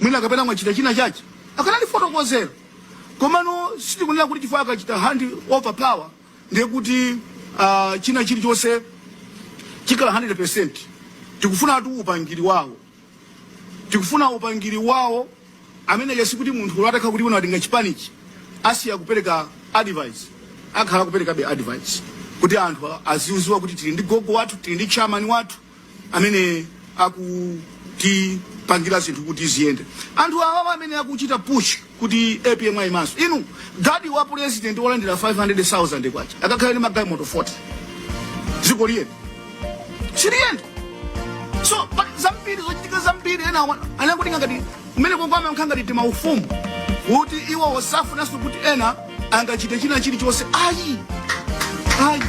Mwina kapena mwachita china chache, akanalifotokozera. Komano sitikunena kuti chifukwa akachita hand over power ndiye kuti china chilichonse chikhala 100%. Tikufuna tu upangiri wawo, tikufuna upangiri wawo amene sikuti munthu atakha kuti unatenga chipanichi asiya kupereka advice, akhala kuperekabe advice kuti anthu aziuziwa kuti tili ndi gogo wathu, tili ndi chairman wathu amene akutipangira zinthu kuti ziyende. Anthu awawa amene akuchita push kuti APM ayimanso, inu, guard wa president wolandira 500,000 kwacha akakhala ndi magalimoto 40, dziko liyende siliyende? So pali zambiri zochitika zambiri. Ena anakuti ngati kumene kokwama ngati timaufumu kuti iwo osafunanso kuti ena angachite china chilichonse. Ayi, ayi.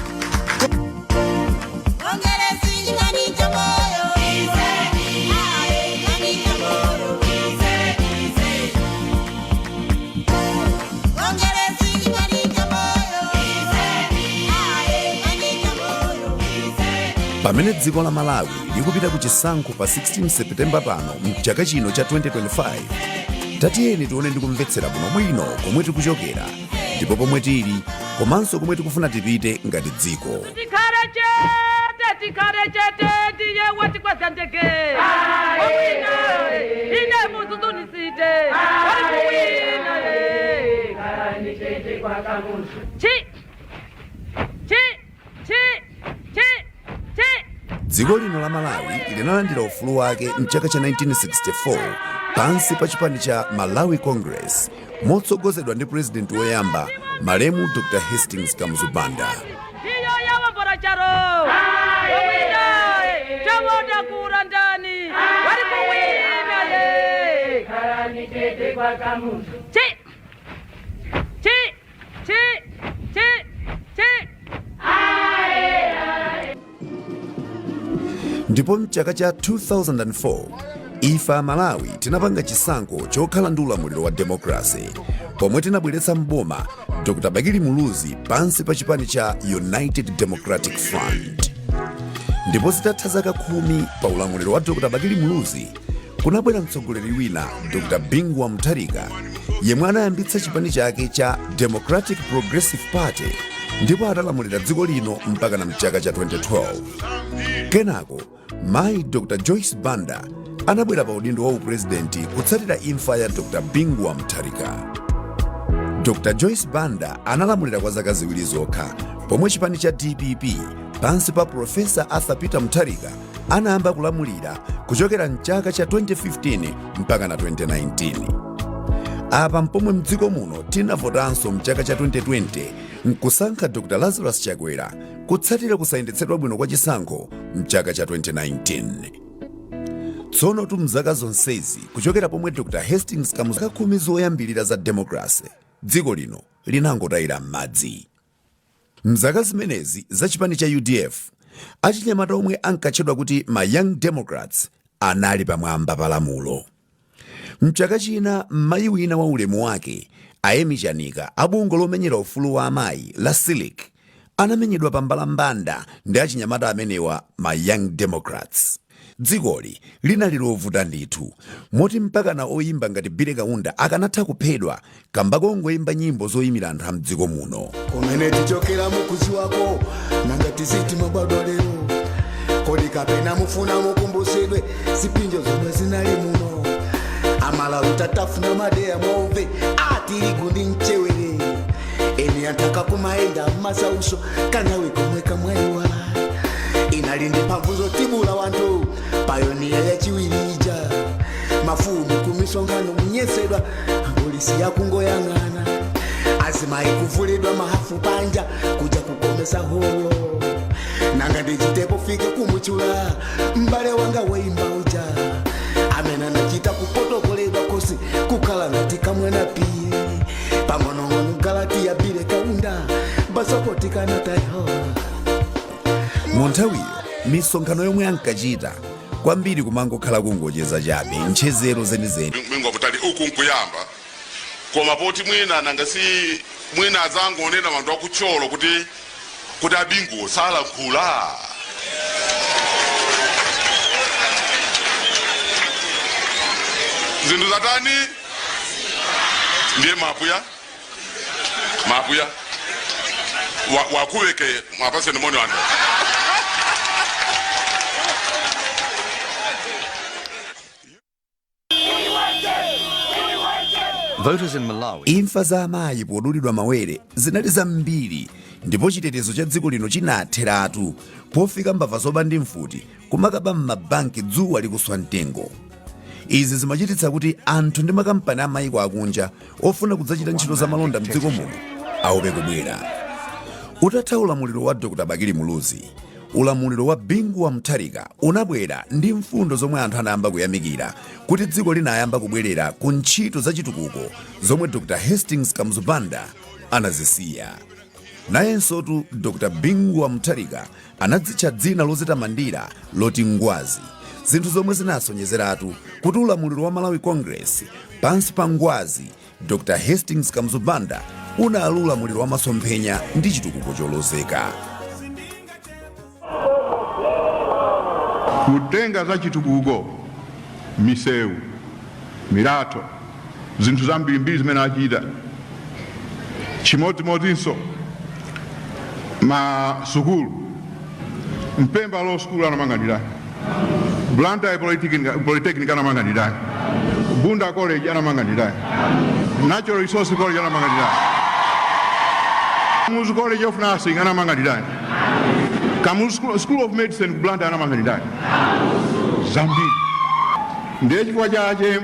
Kongeresi chikani cha moyo. Aye, chikani cha moyo. Kongeresi chikani cha moyo. Aye, chikani cha moyo. Pamene dziko la Malawi likupita ku chisankho pa 16 Septemba pano mchaka chino cha 2025, tatiyeni tione ndi kumvetsera bwinobwino komwe tikuchokera ndipo pomwe tili komanso komwe tikufuna tipite ngati dziko. Tikhale chete, tikhale chete, tiye watikweza ndege wawina ine muzuzunisite wali kuwina. Chi chi chi chi chi. Dziko lino la Malawi linalandira ufulu wake mchaka cha 1964 pansi pa chipani cha Malawi Congress motsogozedwa ndi purezidenti woyamba, malemu Dr Hastings Kamuzu Banda. Iyo yawambora charo wawina chawoda kura ndani wali kuwina ye. Chi chi chi chi chi. Ndipo mchaka cha 2004 ife Amalawi tinapanga chisankho chokhala ndi ulamuliro wa democracy pomwe tinabweretsa mboma Dr Bakili Muluzi pansi pa chipani cha United Democratic Front. Ndipo zitatha zaka 10 pa ulamuliro wa Dr Bakili Muluzi, kunabwera mtsogoleri wina, Dr Bingu wa Mutharika, yemwe anayambitsa chipani chake cha Democratic Progressive Party ndipo atalamulira dziko lino mpaka na mchaka cha 2012. Kenako mayi Dr Joyce Banda anabwera pa udindo wa upurezidenti kutsatira imfa ya Dr Bingu wa Mutharika. Dr Joyce Banda analamulira kwa zaka 2 zokha pomwe chipani cha DPP pansi pa Profesa Arthur Peter Mutharika anayamba kulamulira kuchokera mchaka cha 2015 mpaka na 2019. Apa mpomwe mdziko muno tinavotanso mchaka cha 2020 nkusankha Dr Lazarus Chakwera kutsatira kusayendetsedwa bwino kwa chisankho mchaka cha 2019. Tsono tu mzaka zonsezi kuchokera pomwe Dr Hastings Kamuzu, zaka 10 zoyambirira za democracy, dziko lino linangotayira m'madzi. Mzaka zimenezi za chipani cha UDF, achinyamata omwe ankatchedwa kuti ma Young Democrats anali pamwamba pa lamulo. Mchaka china mayi wina wa ulemu wake, a Emmie Chanika, abungwe lomenyera ufulu wa amayi la CILIC, anamenyedwa pa mbalambanda ndi achinyamata amenewa, ma Young Democrats. Dzikoli linali lovuta ndithu moti mpaka na oyimba ngati Billy Kaunda akanatha kuphedwa kamba kongoyimba nyimbo zoyimira anthu a mdziko muno. Kumene tichokera mukuziwako, nanga tiziti mabadwa lero kodi kapena mufuna mukumbusidwe zipinjo zomwe zinali muno? Amalawi tatafuna madeya mwauve atirigu ndi mchewere, eni antaka kumaenda masauso kanyawe komwe kamwayiwala inali ndi mphamvu zotibula wanthu payoniya yachiwiri ija, mafumu kumisonkhano munyesedwa, polisi yakungoyang'ana, azimayi kuvulidwa mahafu panja kuja kukomesa holo. Nanga ndichitepo fike kumuchula mbale wanga woimba uja amene anachita kupotokoledwa kosi kukhala ngati kamwana piye pang'onong'ono galati ya Billy Kaunda basokoti kanatayo. Mu nthawiyo misonkhano yomwe ankachita kwambiri kumangokhala kungocheza chabe, ntchezero zenizeni. Mwingo kutali uku nkuyamba, koma poti mwina nanga si mwina azangonena anthu akutcholo kuti abingu salankhula. Zinthu zatani? Ndiye mapuya mapuya wakuweke mwapaseni moni wanu. Voters in Malawi Imfa za amayi podulidwa mawere zinali zambiri, ndipo chitetezo cha dziko lino chinatheratu pofika mbava zoba ndi mfuti kumakaba m'mabanki dzuwa likuswa mtengo. Izi zimachititsa kuti anthu ndi makampani a mayiko akunja ofuna kudzachita ntchito za malonda mdziko muno aope kubwera. Utatha ulamuliro wa Dr Bakili Muluzi, ulamuliro wa Bingu wa Mutharika unabwera ndi mfundo zomwe anthu anayamba kuyamikira kuti dziko linayamba kubwerera ku ntchito za chitukuko zomwe Dr Hastings Kamuzu Banda anazisiya. Nayensotu Dr Bingu wa Mutharika anadzitcha dzina lozitamandira loti Ngwazi, zinthu zomwe zinasonyezeratu kuti ulamuliro wa Malawi Congress pansi pa Ngwazi Dr Hastings Kamuzu Banda unali ulamuliro wa masomphenya ndi chitukuko cholozeka. Kutenga za chitukuko, misewu, milatho, zinthu zambirimbiri zimene achita, chimodzimodzinso masukulu. Mpemba Law School anamanga ndani? Blantyre Polytechnic anamanga ndani? Bunda College anamanga ndani? Natural Resource College anamanga ndani? Kamuzu College of Nursing anamanga ndani? Kamuzu School of Medicine ku Blantyre anamanga ndani? Zambiri. Ndiye chifukwa chache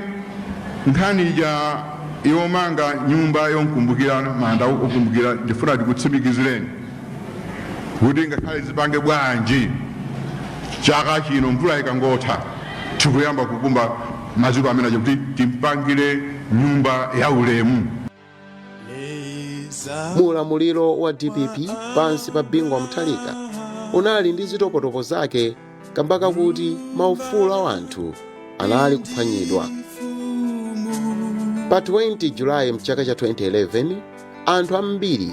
nkhani ija yomanga nyumba yomkumbukira, manda okumbukira, ndifuna ndikutsimikizireni kuti ngakhale zipange bwanji, chaka chino mvula ikangotha tikuyamba kukumba maziko amene aja kuti timpangire nyumba ya ulemu. Mu ulamuliro wa DPP pansi pa Bingu wa Mutharika unali ndi zitopotopo zake kamba kakuti maufulu a anthu anali kuphwanyidwa. Pa 20 Julayi mchaka cha 2011, anthu ambiri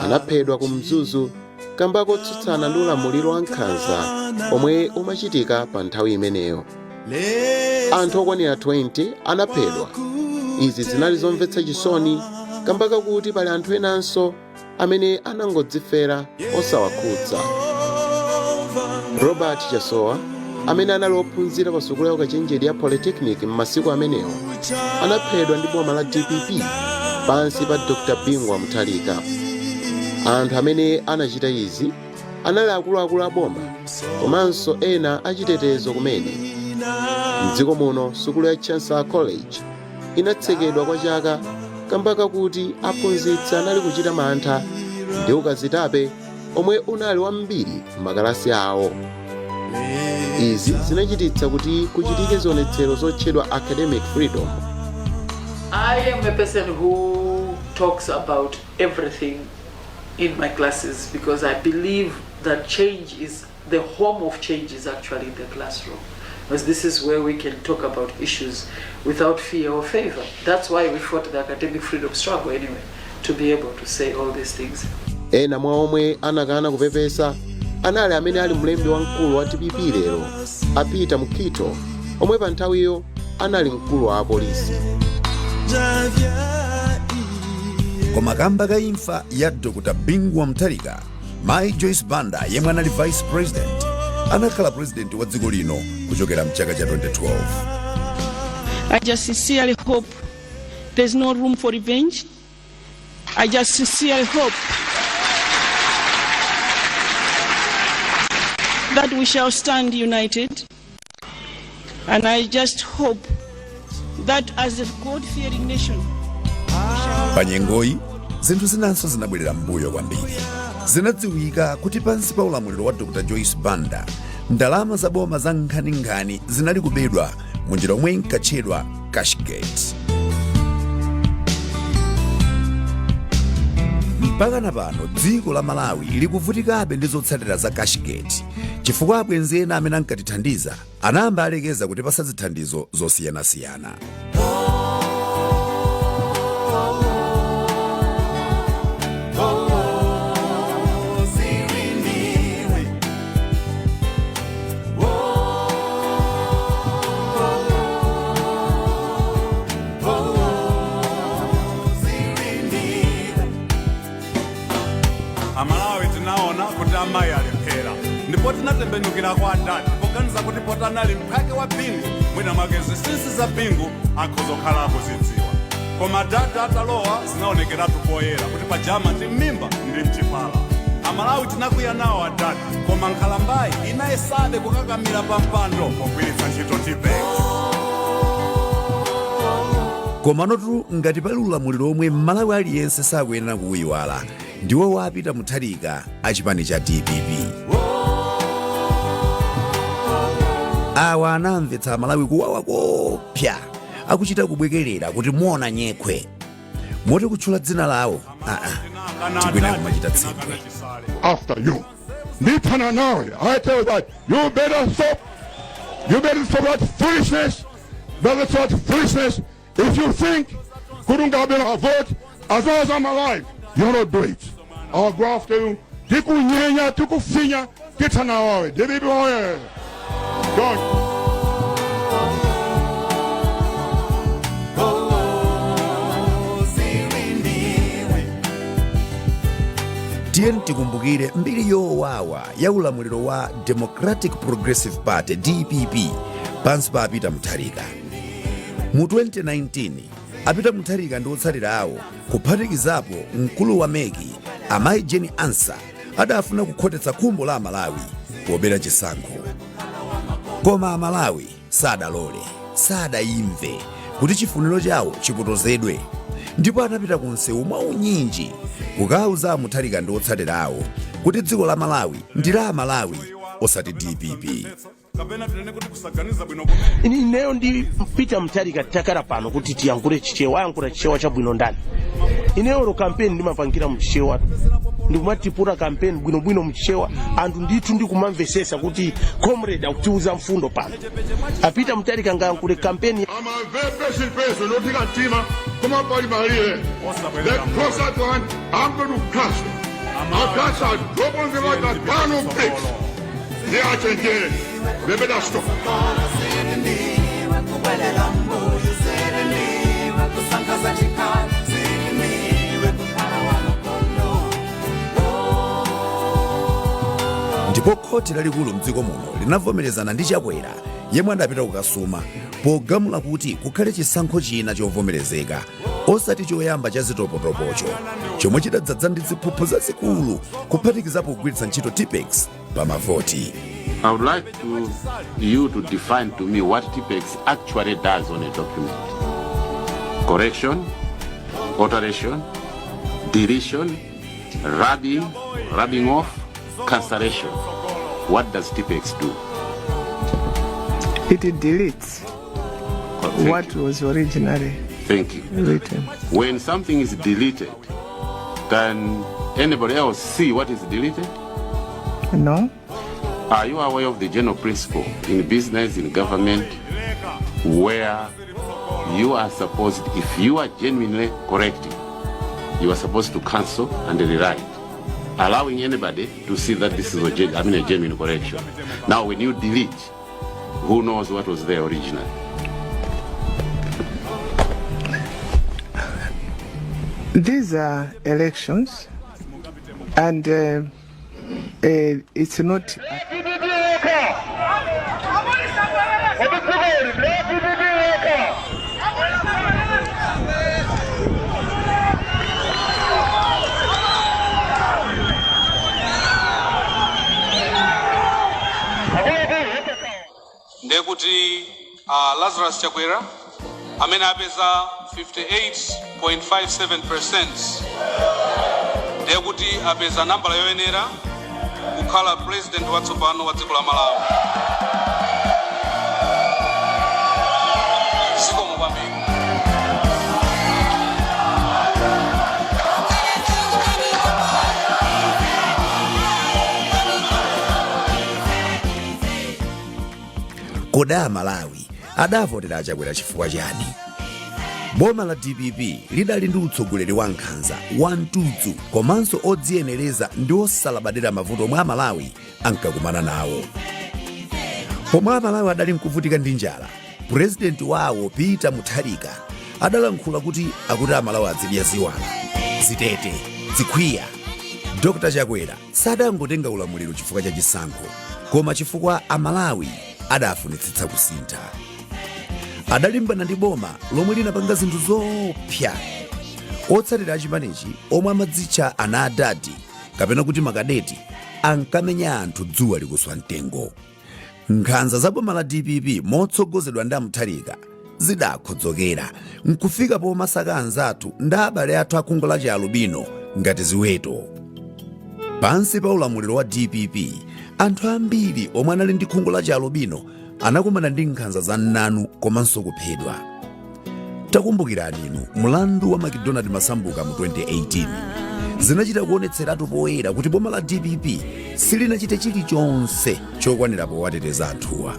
anaphedwa ku Mzuzu kamba kotsutsana ndi ulamuliro wa nkhanza omwe umachitika pa nthawi imeneyo. Anthu okwanira 20 anaphedwa. Izi zinali zomvetsa chisoni kamba kakuti pali anthu enanso amene anangodzifera osawakhudza. Robert Chasowa, amene anali ophunzira pa sukulu ya ukachenjede ya Polytechnic m'masiku amenewo, anaphedwa ndi boma la DPP pansi pa Dr Bingu wa Mutharika. Anthu amene anachita izi anali akuluakulu a boma komanso ena achitetezo kumene. Mdziko muno, sukulu ya Chancellor College inatsekedwa kwa chaka kamba kakuti aphunzitsi anali kuchita mantha ndi ukazitape omwe unali wambiri m'makalasi awo. Izi zinachititsa kuti kuchitike zionetsero zotchedwa Academic Freedom. I am a person who talks about everything in my classes because I believe that change is the home of change is actually in the classroom. Because this is where we can talk about issues without fear or favor. That's why we fought the academic freedom struggle anyway, to be able to say all these things. Ena mwa omwe anakana kupepesa anali amene ali mlembi wamkulu wa DPP lero, a Peter Mukhito, omwe pa nthawiyo anali mkulu wa apolisi. Koma kamba ka imfa ya Dr Bingu wa Mutharika, Mayi Joyce Banda, yemwe anali vice president, anakhala president wa dziko lino kuchokera mchaka cha 2012. I just sincerely hope there's no room for revenge. I just sincerely hope that we shall stand united. And I just hope that as a God-fearing nation, Pa nyengoyi zinthu zinanso zinabwerera m'mbuyo kwambiri. Zinadziwika kuti pansi pa ulamuliro wa Dr Joyce Banda, ndalama za boma za nkhaninkhani zinali kubedwa mu njira yomwe inkatchedwa Cashgate. Mpaka na pano dziko la Malawi likuvutikabe ndi zotsatira za Cashgate, chifukwa abwenzi ena amene ankatithandiza anayamba alekeza kutipasa zithandizo zosiyanasiyana. Amayi alephera, ndipo tinatembenukira kwa adadi poganiza kuti poti anali mphwake wa Bingu, mwina mwake zinsinsi za Bingu akhoza kukhala akuzidziwa. Koma adadi atalowa, zinaonekeratu poyera kuti pajama ndi m'mimba ndi mchipala. Amalawi tinakwiya nawo adadi, koma nkhalambayi inayesabe kukakamira pa mpando pogwiritsa ntchito Tipex. Komanotu ngati pali ulamuliro omwe Mmalawi aliyense sakuyenera kuwuyiwala, ndiwo wa a Peter Mutharika a chipani cha DPP. Awa anamvetsa Amalawi kuwawa kopsa, akuchita kubwekerera kuti muona nyekhwe, moti kutchula dzina lawo aa tikuyenera kumachita tsimbwe. After you. Ndithana nawe. I tell you that. You better stop. You better stop that foolishness. Better stop that foolishness. If you think kuti ungabera a vote, as long as I'm alive, you'll not do it. I'll go after you. Tikunyenya, tikufinya, tithana nawe. DPP oye. Don't. Tiyeni tikumbukire mbiri yowawa ya ulamuliro wa Democratic Progressive Party, DPP, pansi pa a Peter Mutharika. Mu 2019, a Peter Mutharika ndi otsatira awo, kuphatikizapo mkulu wa MEC amayi Jane Ansah, adafuna kukhotetsa khumbo la Amalawi pobera chisankho, koma Amalawi sadalole, sadayimve kuti chifuniro chawo chipotozedwe, ndipo anapita ku msewu mwaunyinji kukauza a Mutharika ndi otsatira awo kuti dziko la Malawi ndi la Amalawi, osati DPP. Kapena tinene kuti kusaganiza bwino kumene. Ineyo ndi Peter Mutharika takhala pano kuti tiyankhule Chichewa, ayankhula Chichewa chabwino ndani? Ineyo olo kampeni ndimapangira muChichewa, ndikumatipura kampeni bwinobwino muChichewa, anthu ndithu ndikumamvesesa kuti comrade akutiuza mfundo pano. A Peter Mutharika ngayankhule kampeni? I'm a very patient person, otsika mtima, koma pali malire. They cross that line, I'm going to crush them. I'll crush that, drop on them like a ton of bricks. They are changing. They better stop. Ndipo khoti lalikulu mdziko muno linavomerezana ndi Chakwera yemwe adapita kukasuma pogamula kuti kukhale chisankho china chovomerezeka, osati choyamba cha zitopotopocho chomwe chidadzadza ndi ziphuphu zazikulu, kuphatikizapo kugwiritsa ntchito Tipex pa mavoti. I would like you to define to me what TPEX actually does on a document. Correction, alteration, deletion, rubbing, rubbing off, cancellation. What does TPEX do? It deletes Thank what you. was originally Thank you. written. When something is deleted, can anybody else see what is deleted? No. Are you aware of the general principle in business, in government, where you are supposed, if you are genuinely correcting, you are supposed to cancel and rewrite, allowing anybody to see that this is I mean, a genuine correction? Now, when you delete, who knows what was there originally? These are elections, and it's not. Ndekuti Lazarus Chakwera amene apeza 58.57%, ndekuti apeza nambala yoyenera kukhala president watsopano wa dziko la Malawi. Zikomo kwambiri. Kodi Amalawi adavotera aChakwera chifukwa chani? Boma la DPP lidali ndi utsogoleri wa nkhanza, wa mtudzu, komanso odziyenereza ndi osalabadira mavuto omwe Amalawi ankakumana nawo. Pomwe Amalawi adali nkuvutika ndi njala, purezidenti wawo Peter Mutharika adalankhula kuti akuti Amalawi azidya ziwala, zitete, zikhwiya. Dr Chakwera sadangotenga ulamuliro chifukwa cha chisankho, koma chifukwa Amalawi adafunitsitsa kusintha. Adalimbana ndi boma lomwe linapanga zinthu zoopsa. Otsatira achipanichi omwe amadzitcha ana adadi kapena kuti makadeti ankamenya anthu dzuwa likuswa mtengo. Nkhanza za boma la DPP motsogozedwa ndi a Mutharika zidakhodzokera nkufika pomasaka anzathu ndi abale athu akhungu la chialubino ngati ziweto. Pansi pa ulamuliro wa DPP, anthu ambiri omwe anali ndi khungu la chialubino anakumana ndi nkhanza za nnanu komanso kuphedwa. Takumbukirani inu mlandu wa MacDonald Masambuka mu 2018. Zinachita kuonetseratu poyera kuti boma la DPP silinachite chilichonse chokwanira powateteza anthuwa.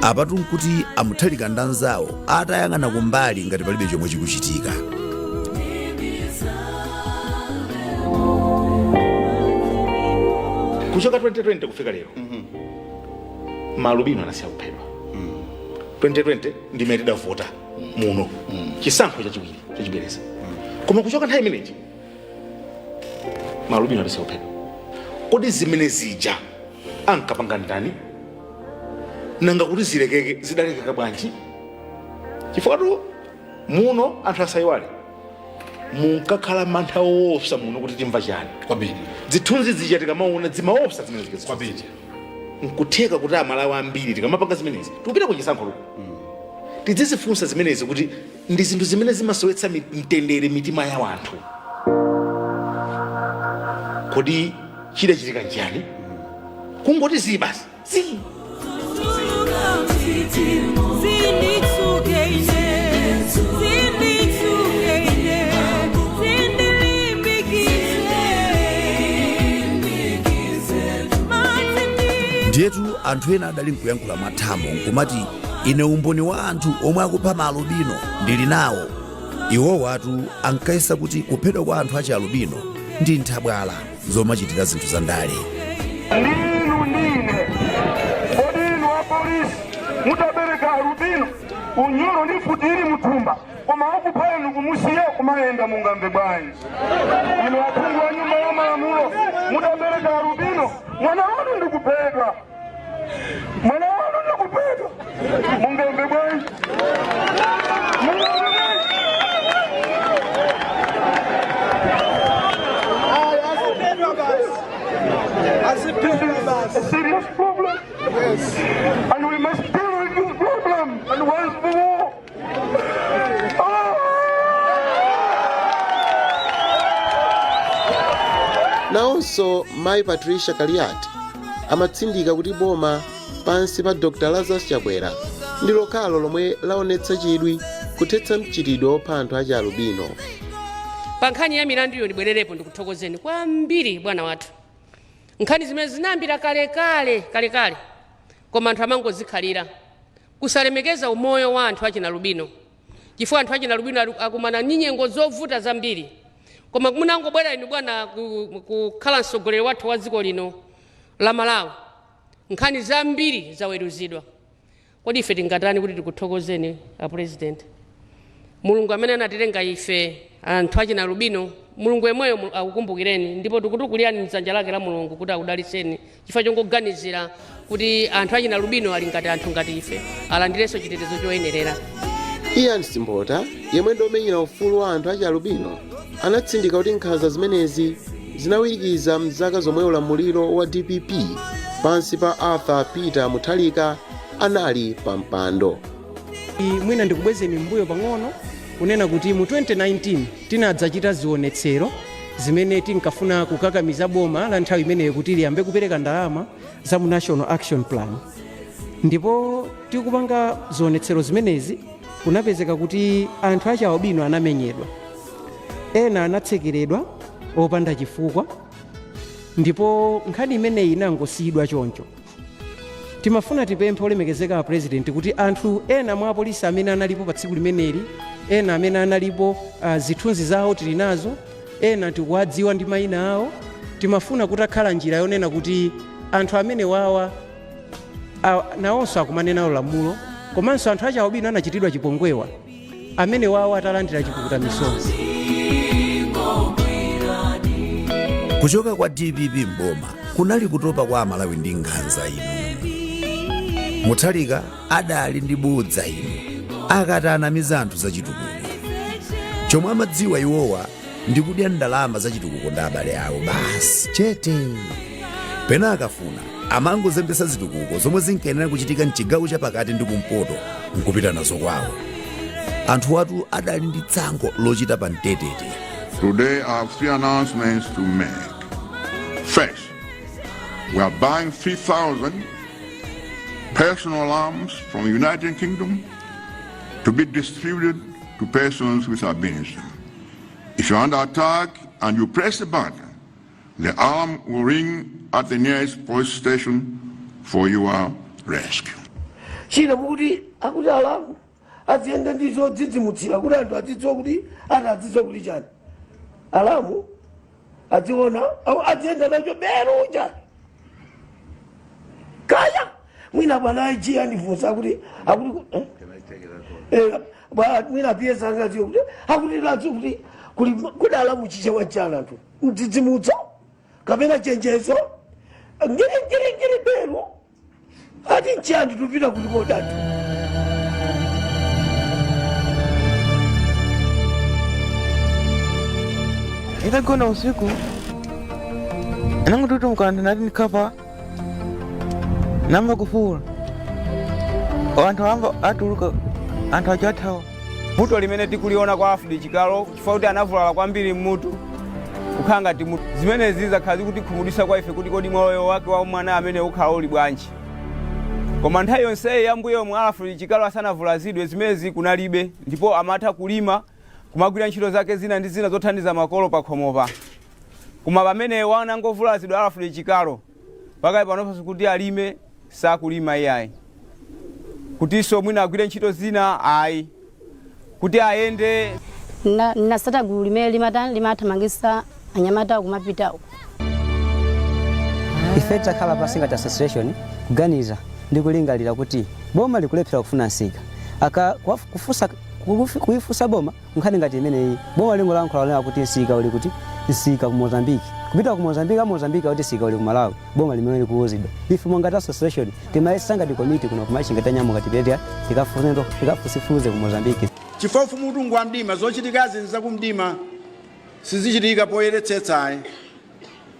Apatu nkuti a Mutharika ndi anzawo atayang'ana kumbali ngati palibe chomwe chikuchitika. Kuchoka 2020 kufika lero, maalubino anasiya kuphedwa. 2020 ndimene tidavota muno, chisankho chachiwiri chachibwereza, koma kuchoka nthawi imeneyi maalubino anasiya kuphedwa. Kodi zimene zija ankapanga ndani? Nanga kuti zilekeke, zidalekeka bwanji? Chifukwa tu muno, anthu asayiwale, munkakhala mantha woopsa muno kuti timva chani. Kwambiri. Zithunzi zija tikamaona zimaopsa zimene zija. Kwambiri. Nkutheka kuti Amalawi ambiri tikamapanga zimenezi, tikupita ku chisankho luko, tidzizifunsa zimenezi kuti ndi zinthu zimene zimasowetsa mtendere mitima ya wanthu. Kodi chidachitika nchiyani? Kungoti zii basi, zii. Ndiyetu anthu ena adali nkuyankhula mwathamo nkumati, "Ine umboni wa anthu omwe akupha maalubino ndili nawo." Iwowatu ankayesa kuti kuphedwa kwa anthu achialubino ndi nthabwala zomachitira zinthu za ndale. Ndinu ndine, kodi inu apolisi mutabereka alubino unyolo ndi mfuti ili muthumba, koma akupha inu kumusiya kumayenda, mungamve bwanji? Inu aphungu wa nyumba ya malamulo, mutabereka alubino, mwana wanu ndikuphedwa, mwana wanu ndikuphedwa, mungamve bwanji? Mungamve bwanji? This is a serious problem. Yes. And we must deal with this problem and once for all. Nawonso mayi Patricia Kaliati amatsindika kuti boma pansi pa Dr Lazarus Chakwera ndi lokhalo lomwe laonetsa chidwi kuthetsa mchitidwe wopha anthu achialubino. Pa nkhani ya milanduyo, ndibwererepo ndikuthokozeni kwambiri bwana wathu. Nkhani zimene zinayambira kalekale kalekale, koma anthu amangozikhalira kusalemekeza umoyo wa anthu achinalubino, chifukwa anthu achinalubino akumana ndi nyengo zovuta zambiri. Koma munangobwera inu bwana kukhala mtsogoleri wathu wa dziko lino la Malawi, nkhani zambiri zaweruzidwa. Kodi ife tingatani kuti tikuthokozeni a President? Mulungu amene anatilenga ife anthu achinalubino, Mulungu yemweyo akukumbukireni, ndipo tikutukulirani mdzanja lake la Mulungu kuti akudalitseni chifukwa chongoganizira kuti anthu achinalubino ali ngati anthu ngati ife, alandirenso chitetezo choyenerera. Ian Simbota, yemwe ndi omenyera ufulu wa anthu achialubino, anatsindika kuti nkhanza zimenezi zinawirikiza mzaka zomwe ulamuliro wa DPP pansi pa Arthur Peter Mutharika anali pa mpando. Mwina ndikubwezeni mbuyo pang'ono kunena kuti mu 2019 tinadzachita zionetsero zimene tinkafuna kukakamiza boma la nthawi imeneyo kuti liyambe kupereka ndalama za mu National Action Plan. Ndipo tikupanga zionetsero zimenezi, kunapezeka kuti anthu achialubino anamenyedwa, ena anatsekeredwa opanda chifukwa, ndipo nkhani imeneyi inangosiyidwa choncho. Timafuna tipemphe olemekezeka a President kuti anthu ena mwa apolisi amene analipo pa tsiku limeneli, ena amene analipo, zithunzi zawo tili nazo, ena tikuwadziwa ndi mayina awo. Timafuna kutakhala njira yonena kuti anthu amene wawa nawonso akumane nawo lamulo, komanso anthu achialubino anachitidwa chipongwewa amene wawa atalandira chipukuta misozi. Kuchoka kwa DPP mboma kunali kutopa kwa Amalawi ndi nkhanza inu. Mutharika adali ndi bodza inu, akati anamiza anthu za chitukuko. Chomwe amadziwa iwowa ndi kudya ndalama za chitukuko ndi abale awo basi chete. Pena akafuna amangozembetsa zitukuko zomwe zinkayenera kuchitika mchigawo chapakati ndi kumpoto nkupita nazo kwawo. Anthuwatu adali ndi tsankho lochita pa mtetete. Today I have three announcements to make. First, we are buying 3,000 personal alarms from the United Kingdom to be distributed to persons with albinism. If you're under attack and you press the button, the alarm will ring at the nearest police station for your rescue. China mukuti akuti alamu aziyenda ndi zodzidzimutsira kuti anthu adzidziwa kuti ati adzidziwa kuti chani alamu adziona au aziyenda nacho bero chani kaya mwina bwana IG andifunsa akuti akuti eh? Eh, mwina PS angadziwe kuti akuti ladziwe kuti kuli kuli alamu Chichewa chani anthu mdzidzimutso kapena chenjezo ngiri ngiri ngiri bero ati nchani tupita kuti kodatu. Nditagona usiku anangotutumuka anthu nati ndikhapa namba kufuula anthu amba atuluka anthu aja athawa. Vuto limene tikuliona kwa Alfred Chikalo, chifukwa kuti anavulala kwambiri mmutu, kukhala ngati mutu, zimenezi zakhala zikutikhumudwitsa kwa ife kuti kodi moyo wake wa mwana amene ukhala uli bwanji. Koma nthawi yonseyi yambuyomu Alfred Chikalo asanavulazidwe, zimenezi kunalibe, ndipo amatha kulima, kumagwira ntchito zake zina ndi zina zothandiza makolo pakhomopa. Koma pamene wanangovulazidwa Alfred Chikalo, pakali panopanso kuti alime sakulima iyayi, kutinso mwina agwire ntchito zina ayi, kuti ayende. Nasata gulu limene limatani limathamangisa anyamata kumapitawo. Ife takhala pansi ngati association kuganiza ndi kulingalira kuti boma likulephera kufuna msika aka kufusa, kuifusa boma nkhani ngati imeneyi, boma lingolankhula lonena kuti msika uli kuti, msika ku Mozambique, kupita ku Mozambique, a Mozambique akuti msika uli ku Malawi, boma limene likuuzidwa. Ife ngati association timayesa ngati komiti kuno kumachinga tanyamuka tipite tikafusifuze ku Mozambique. Chifukwa ufumu utungu wa mdima, zochitikazi nzakumdima, sizichitika poyeretsetsa ayi,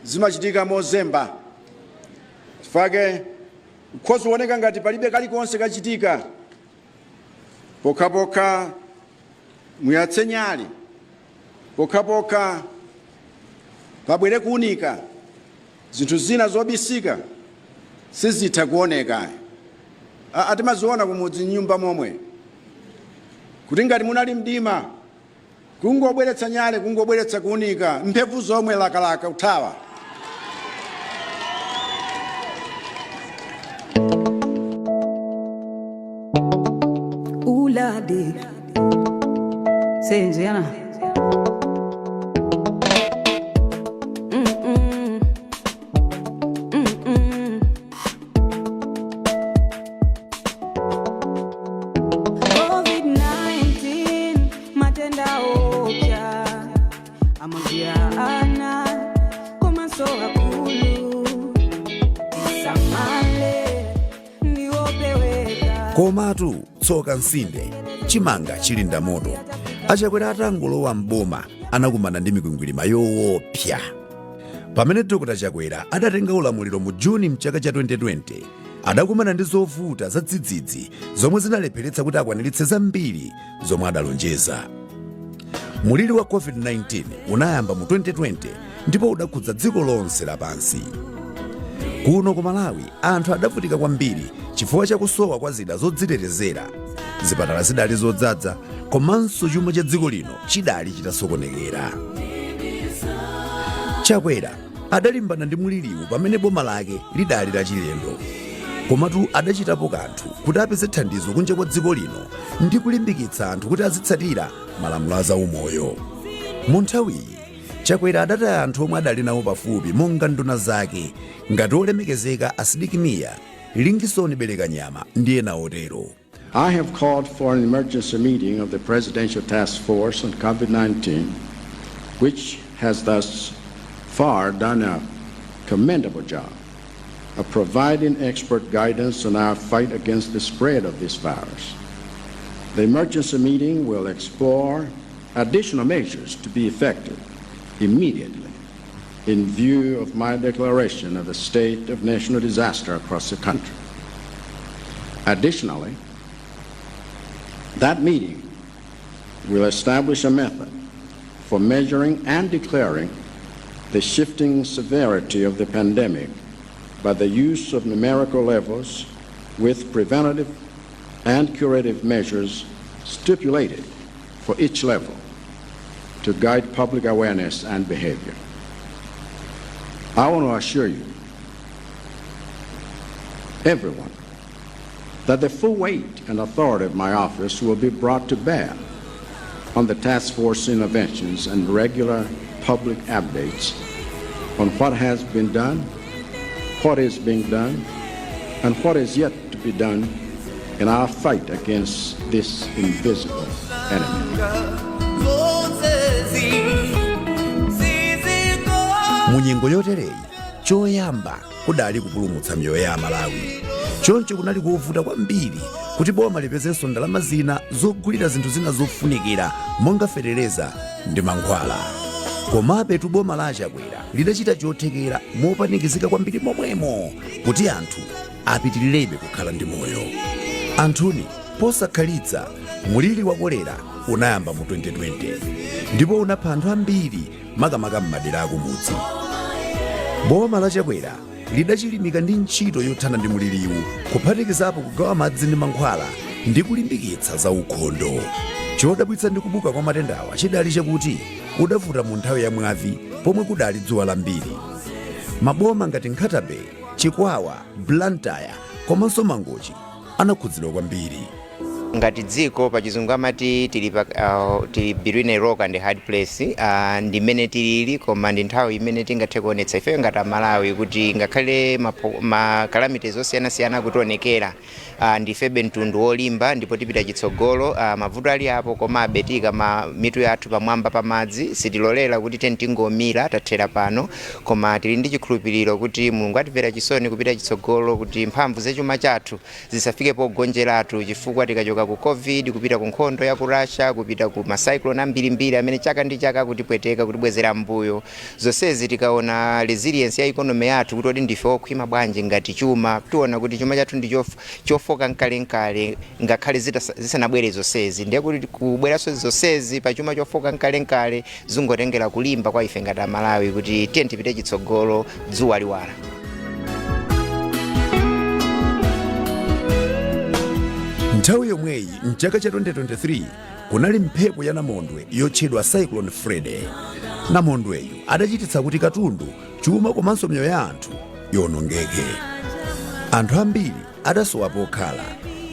zimachitika mozemba. Chifukwa kukhoza kuoneka ngati palibe kalikonse kachitika, pokhapokha muyatse nyali, pokhapokha pabwere kuunika, zinthu zina zobisika sizitha kuoneka. Atimaziona kumudzi nyumba momwe kuti ngati munali mdima, kungobweretsa nyale, kungobweretsa kuunika, mphevu zomwe lakalaka kuthawa. Uladi Senziana. COVID-19 matenda opya amagwira ana komanso akulu, tisamale ndiwopeweka. Komatu tsoka nsinde chimanga chilinda moto. Achakwera atangolowa mboma anakumana ndi mikwingwirima yoopsa. Pamene Dr Chakwera adatenga ulamuliro mu Juni mchaka cha 2020, adakumana ndi zovuta za dzidzidzi zomwe zinalepheretsa kuti akwaniritse zambiri zomwe adalonjeza. Muliri wa COVID-19 unayamba mu 2020 ndipo udakhudza dziko lonse lapansi. Kuno ku Malawi anthu adavutika kwambiri chifukwa cha kusowa kwa zida zodzitetezera. Zipatala zidali zodzadza komanso chuma cha dziko lino chidali chitasokonekera. Chakwera adalimbana ndi muliriwu pamene boma lake lidali lachilendo, komatu adachitapo kanthu kuti apeze thandizo kunja kwa dziko lino ndi kulimbikitsa anthu kuti azitsatira malamulo a zaumoyo. Mu nthawiyi Chakwera adataya anthu omwe adali nawo pafupi monga nduna zake ngati olemekezeka a Sidik Mia, Lingisoni Belekanyama ndi ena otero. I have called for an emergency meeting of the Presidential Task Force on COVID-19, which has thus far done a commendable job of providing expert guidance on our fight against the spread of this virus. The emergency meeting will explore additional measures to be effective immediately in view of my declaration of a state of national disaster across the country. Additionally, that meeting will establish a method for measuring and declaring the shifting severity of the pandemic by the use of numerical levels with preventative and curative measures stipulated for each level to guide public awareness and behavior. I want to assure you, everyone, that the full weight and authority of my office will be brought to bear on the task force interventions and regular public updates on what has been done, what is being done, and what is yet to be done in our fight against this invisible enemy. Mu nyengo yotereyi, choyamba kudali kupulumutsa miyoyo ya Amalawi. Choncho kunali kovuta kwambiri kuti boma lipezenso ndalama zina zogulira zinthu zina zofunikira monga fetereza ndi mankhwala. Komabe boma la Chakwera lidachita chothekera mopanikizika kwambiri momwemo kuti anthu apitilirebe kukhala ndi moyo. Anthuni, posakhalitsa muliri wa kolera unayamba mu 2020 ndipo unapha anthu ambiri, makamaka m'madera akumudzi. Boma la Chakwera lidachilimika ndi ntchito yothana ndi muliriwu, kuphatikizapo kugawa madzi ndi mankhwala ndi kulimbikitsa za ukhondo. Chodabwitsa ndi kubuka kwa matendawa chidali chakuti udavuta mu nthawi ya mwavi pomwe kudali dzuwa lambiri. Maboma ngati Nkhata Bay, Chikwawa, Blantyre komanso Mangochi anakhudzidwa kwambiri. Ngati dziko, pachizungu amati tili between a rock and a hard place. Ndi mmene tilili, koma ndi nthawi imene tingathe kuonetsa ifeyo ngati Amalawi kuti ngakhale ma calamities osiyanasiyana akutionekera, ndifebe mtundu wolimba ndipo tipita chitsogolo. Mavuto ali apo, komabe tiyika mitu yathu pamwamba pa madzi. Sitilolera kuti teni tingomira, tathera pano, koma tili ndi chikhulupiriro kuti Mulungu atimvera chisoni kupita chitsogolo, kuti mphamvu zachuma chathu zisafike pogonjeratu, chifukwa tikachoka ku COVID, kupita ku nkhondo ya ku Russia, kupita ku ma cyclone ambirimbiri amene chaka ndi chaka kutipweteka, kutibwezera mbuyo, zonsezi tikaona resilience ya economy yathu, kuti kodi ndife okhwima bwanji ngati chuma, tiona kuti chuma chathu ndi chofoka mkalenkale ngakhale zisanabwere zonsezi. Ndiye kuti kubweranso zonsezi pa chuma chofoka mkalenkale, zingotengera kulimba kwa ife ngati Amalawi kuti tiye tipite chitsogolo, dzuwa liwala. Nthawi yomweyi mchaka cha 2023 kunali mphepo ya namondwe yotchedwa Cyclone Freddy. Namondweyu adachititsa kuti katundu, chuma komanso miyoyo ya anthu iwonongeke. Anthu ambiri adasowa pokhala,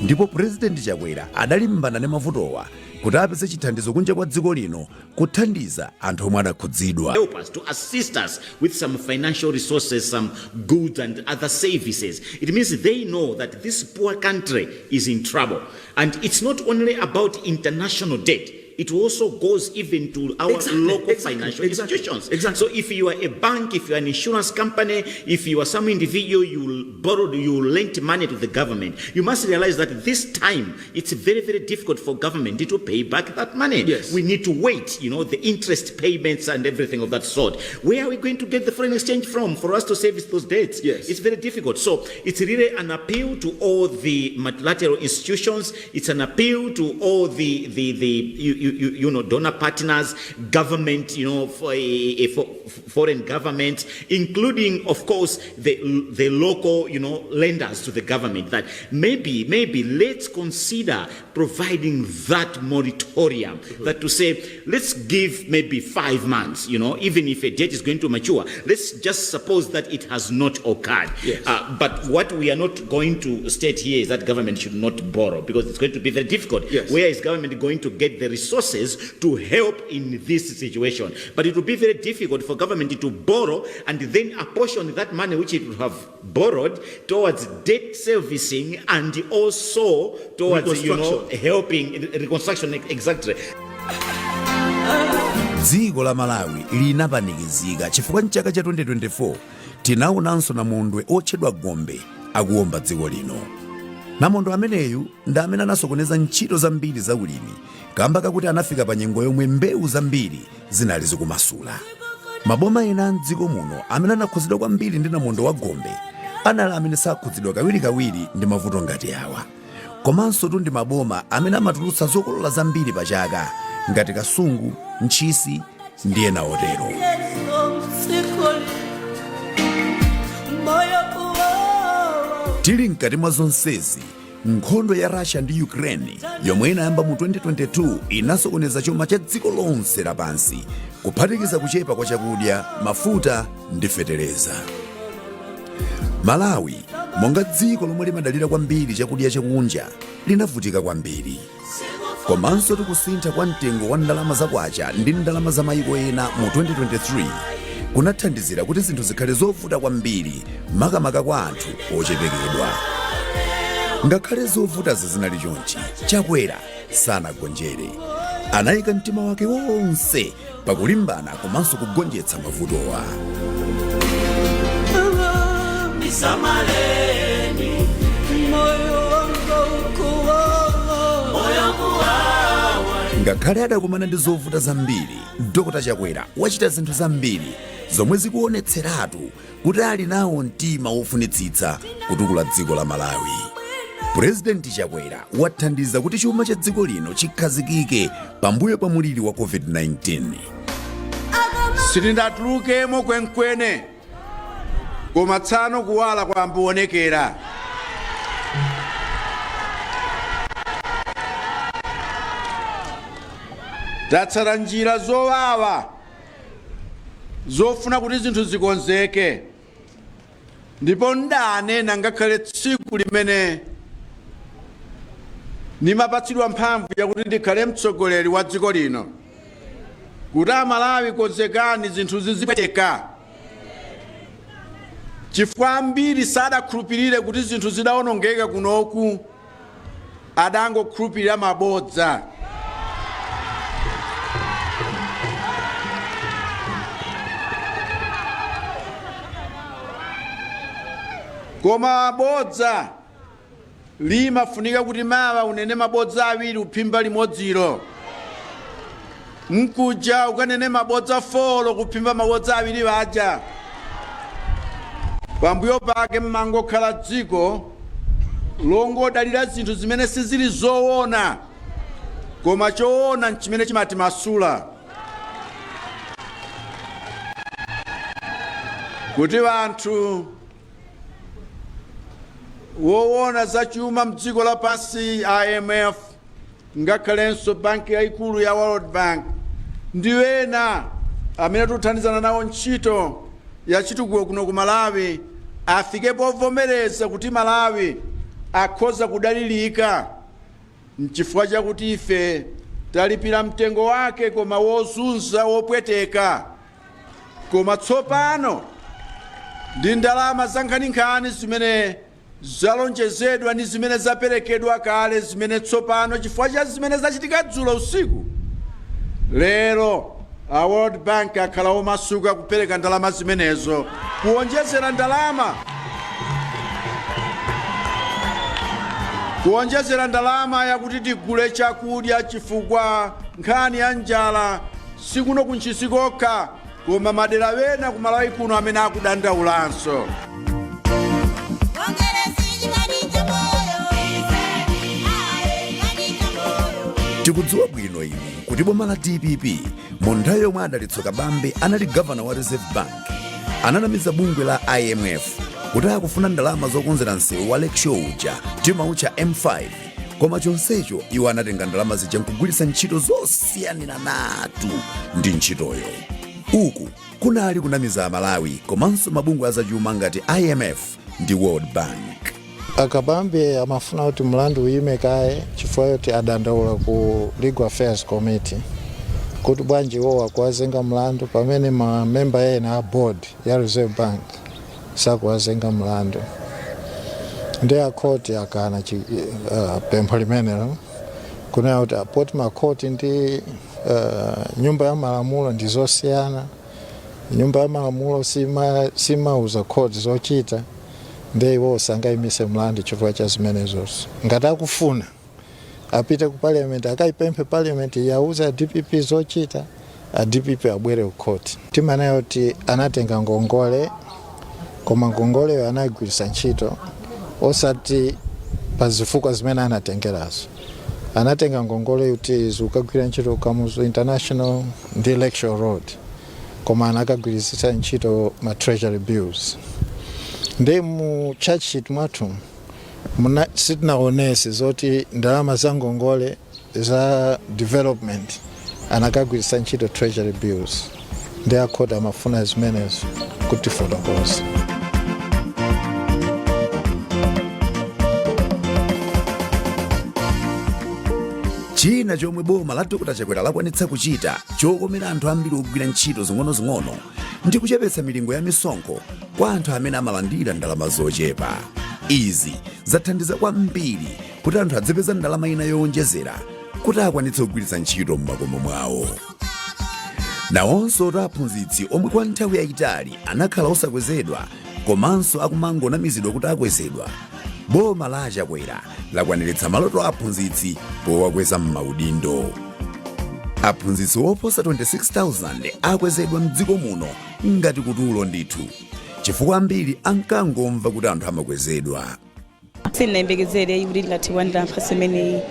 ndipo Purezidenti Chakwera adalimbana ndi mavutowa kuti apeze chithandizo kunja kwa dziko lino kuthandiza anthu omwe adakhudzidwa. Help us, to assist us with some financial resources, some goods and other services. It means they know that this poor country is in trouble. And it's not only about international debt. It also goes even to our local financial institutions. So if you are a bank, if you are an insurance company, if you are some individual, you borrowed, you lent money to the government, you must realize that this time it's very, very difficult for government to pay back that money. We need to wait the interest payments and everything of that sort. Where are we going to get the foreign exchange from for us to service those debts? It's very difficult. So it's really an appeal to all the multilateral institutions. It's an appeal to all the donor partners, government, for foreign governments, including, of course, the local lenders to the government, that maybe let's consider providing that moratorium, that to say, let's give maybe 5 months, even if a debt is going to mature, let's just suppose that it has not occurred. But what we are not going to state here is that government should not borrow, because it's going to be very difficult. Where is government going to get the resources to help in this situation? But it will be very difficult for government to borrow and then apportion that money which it would have borrowed towards debt servicing and also towards Reconstruction. Helping reconstruction, exactly. Dziko la Malawi linapanikizika chifukwa mchaka cha 2024 tinaonanso namondwe otchedwa Gombe akuwomba dziko lino. Namondwe ameneyu ndi amene anasokoneza ntchito zambiri za ulimi kamba kakuti anafika pa nyengo yomwe mbewu zambiri zinali zikumasula. Maboma ena a mdziko muno amene anakhudzidwa kwambiri ndi namondwe wa Gombe anali amene sakhudzidwa kawirikawiri ndi mavuto ngati awa. Komanso tu ndi maboma amene amatulutsa zokolola zambiri pa chaka ngati Kasungu, Ntchisi ndi ena otero. Tili mkati mwa zonsezi, nkhondo ya Russia ndi Ukraine yomwe inayamba mu 2022 inasokoneza chuma cha dziko lonse lapansi, kuphatikiza kuchepa kwa chakudya, mafuta ndi feteleza. Malawi, monga dziko lomwe limadalira kwambiri chakudya chakunja, linavutika kwambiri. Komanso tikusintha kwa mtengo wa ndalama za kwacha ndi ndalama za mayiko ena mu 2023 kunathandizira kuti zinthu zikhale zovuta kwambiri, makamaka kwa anthu ochepekedwa. Ngakhale zovutazi zinali chonchi, Chakwera sanagonjere. Anayika mtima wake wonse pakulimbana komanso kugonjetsa mavutowa. Nisamaleni moyo wanga ukuwawa, moyo kuwawa. Ngakhale adakumana ndi zovuta zambiri, Dr Chakwera wachita zinthu zambiri zomwe zikuonetseratu kuti ali nawo mtima wofunitsitsa kutukula dziko la Malawi. Purezidenti Chakwera wathandiza kuti chuma cha dziko lino chikhazikike pambuyo pa muliri wa COVID-19. Sitindatulukemo kwenkwene, koma tsano kuwala kwambuonekera. Tatsata njira zowawa zofuna kuti zinthu zikonzeke, ndipo ndanena ngakhale tsiku limene nimapatsidwa mphamvu yakuti ndikhale mtsogoleri wa dziko lino kuti Amalawi, konzekani, zinthu zizipweteka, chifukwa ambiri sadakhulupirire kuti zinthu zidawonongeka kunoku, adangokhulupirira mabodza. Koma bodza limafunika kuti mawa unene mabodza awiri uphimba limodzilo, mkuja ukanene mabodza 4 kuphimba mabodza awiri aja. Pambuyo pake mmangokhala dziko longodalira zinthu zimene sizili zoona, koma choona nchimene chimatimasula kuti anthu woona za chuma mdziko lapansi, IMF, ngakhalenso banki yayikulu ya World Bank ndi ena amene tikuthandizana nawo ntchito ya chitukuko kuno ku Malawi, afike povomereza kuti Malawi akhoza kudalirika, nchifukwa chakuti ife talipira mtengo wake, koma wozunza, wopweteka. Koma tsopano ndi ndalama za nkhaninkhani zimene zalonjezedwa ndi zimene zaperekedwa kale, zimene tsopano chifukwa cha zimene zachitika dzulo usiku, lero a World Bank akhala omasuka kupereka ndalama zimenezo, kuwonjezera ndalama yakuti tigule chakudya, chifukwa nkhani ya njala sikuno ku Ntchisi kokha, koma madera ena ku Malawi kuno amene akudandaulanso. Tikudziwa bwino inu kuti boma la DPP, mu nthawi yomwe a Dalitso Kabambe anali gavana wa Reserve Bank, ananamiza bungwe la IMF kuti akufuna ndalama zokonzera msewu wa Lakeshore uja timautcha M5, koma chonsecho iwo anatenga ndalama zija nkugwiritsa ntchito zosiyaniratu ndi ntchitoyo. Uku kunali kunamiza Amalawi komanso mabungwe azachuma ngati IMF ndi World Bank. Akabambe amafuna kuti mlandu uyime kaye chifukwa choti adandaula ku Legal Affairs Committee kuti bwanji iwowa akuwazenga mlandu pamene mamemba ena a board ya Reserve Bank sakuwazenga mlandu. Ndi akhoti akana pempho limenelo, kunena kuti poti makhoti ndi Nyumba ya malamulo ndi zosiyana. Nyumba ya malamulo simauza court zochita, ndiye iwo sangayimise mlandu chifukwa cha zimenezonso. Ngati akufuna, apite ku parliament, akaipemphe parliament yauze a DPP zochita, a DPP abwere ku court. Timanena kuti anatenga ngongole, koma ngongoleyo anayigwiritsa ntchito osati pa zifukwa zimene anatengerazo. Anatenga ngongole kuti zikukagwira ntchito Kamuzu International ndi Lakeshore Road, koma anakagwiritsa ntchito ma treasury bills. Ndi mu charge sheet mwathu sitinaonese zoti ndalama za ngongole za development anakagwiritsa ntchito treasury bills, ndi akhoti amafuna zimenezo kuti fotokoze. China chomwe boma la Dr Chakwera lakwanitsa kuchita chokomera anthu ambiri ogwira ntchito zing'onozing'ono ndi kuchepetsa milingo ya misonkho kwa anthu amene amalandira ndalama zochepa. Izi zathandiza kwambiri kuti anthu adzipeza ndalama ina yowonjezera kuti akwanitse kugwiritsa ntchito m'makomo mwawo. Nawonso aphunzitsi omwe kwa nthawi yayitali anakhala osakwezedwa komanso akumangonamizidwa kuti akwezedwa, boma la Chakwera lakwaniritsa maloto a aphunzitsi powakweza m'maudindo. Aphunzitsi oposa 26,000 akwezedwa mdziko muno, ngati kutulo ndithu, chifukwa ambiri ankangomva kuti anthu amakwezedwa. Sindinayembekezere kuti ndingathe kulandira mphatso imeneyi.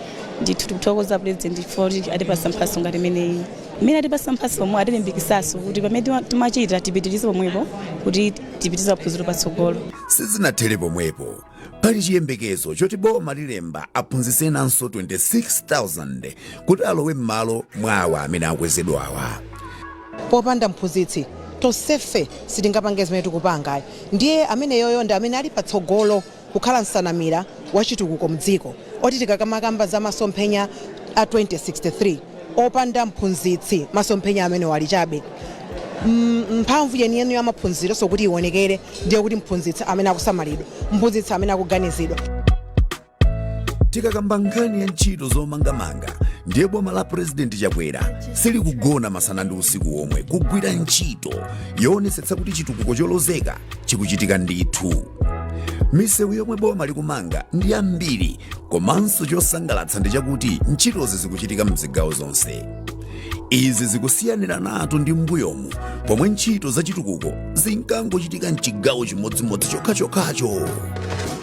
Ndithu tikuthokoza President poti atipasa mphatso ngati imeneyi. Mmene atipasa mphatso omwe atilimbikitsanso kuti pamene timachita tipitirize pomwepo kuti tipitirize maphunziro patsogolo. Sizinathere pomwepo. Pali chiyembekezo choti boma lilemba aphunzitsi enanso 26,000 kuti alowe m'malo mwa awa amene akwezedwawa. Popanda mphunzitsi, tonsefe sitingapange zimene tikupangayi. Ndiye ameneyoyo ndi amene ali patsogolo kukhala nsanamira wa chitukuko mdziko, oti tikakamakamba za masomphenya a 2063, opanda mphunzitsi masomphenya amenewo ali chabe. Mphamvu yeniyeni ya maphunziro sokuti ionekere ndiye kuti mphunzitsi amene akusamalidwa, mphunzitsi amene akuganizidwa. Tikakamba nkhani ya ntchito zomangamanga, ndiye boma la Purezidenti Chakwera silikugona masana ndi usiku omwe kugwira ntchito yoonetsetsa kuti chitukuko cholozeka chikuchitika ndithu. Misewu yomwe boma likumanga ndi yambiri, komanso chosangalatsa ndi chakuti ntchitozi zikuchitika mzigawo zonse. Izi zikusiyaniranatu ndi m'mbuyomu pomwe ntchito zachitukuko zinkangochitika mchigawo chimodzimodzi chokhachokhacho.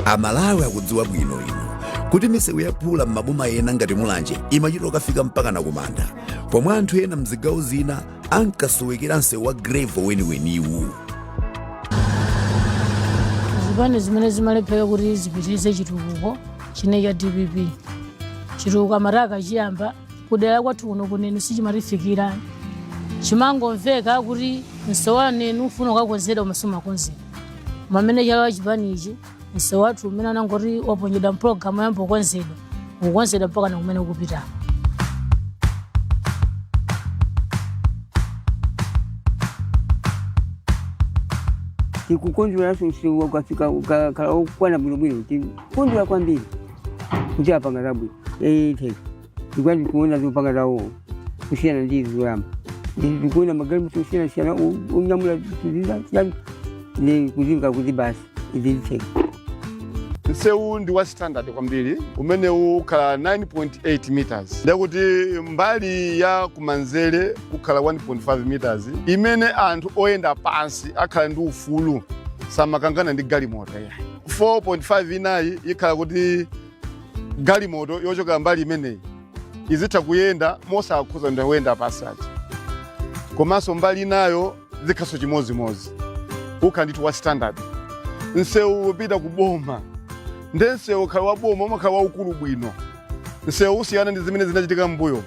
Amalawi akudziwa bwino ino kuti misewu yaphula m'maboma ena ngati Mulanje imachita kukafika mpaka na kumanda, pomwe anthu ena mzigawo zina ankasowekera msewu wa gravel weniweniwu. Zipani zimene zimalephera kuti zipitirize chitukuko chine cha DPP, chitukuko amati akachiyamba kudera kwathu kuno ku Neno sichimatifikira. Chimangomveka kuti msewu wa Neno ufuna ukakonzedwa, koma sumakonzedwa. Pamene chalowa chipani ichi, msewu wathu umene anangoti waponyedwa mpulogalamu yamba kukonzedwa, ukukonzedwa mpaka na kumene ukupitako. Tikukonzeranso msewu ukafika ukakhala okwana bwinobwino, tikondwera kwambiri kuti apanga zabwino. Itheka ndikuti tikuona zopanga zawo kusiyana ndi izi zoyamba. Ndikuona magalimoto osiyanasiyana onyamula tuzizasiyana ndi kuzimva kuti basi izi zitheka. Msewu ndi wa standard kwambiri umene ukhala 9.8 meters, ndekuti mbali ya kumanzere kukhala 1.5 meters imene anthu oyenda pansi akhala ndi ufulu, samakangana ndi galimoto yayi. 4.5 inayi ikhala kuti galimoto yochoka mbali imeneyi izitha kuyenda mosakhuza ndi oyenda pansi aja, komanso mbali inayo zikhaso chimodzimodzi. Ukhala ndithu wa standard msewu upita ku boma. Nde msewu ukhala wa boma umakhala waukulu bwino. Msewu usiyana ndi zimene zinachitika mbuyo.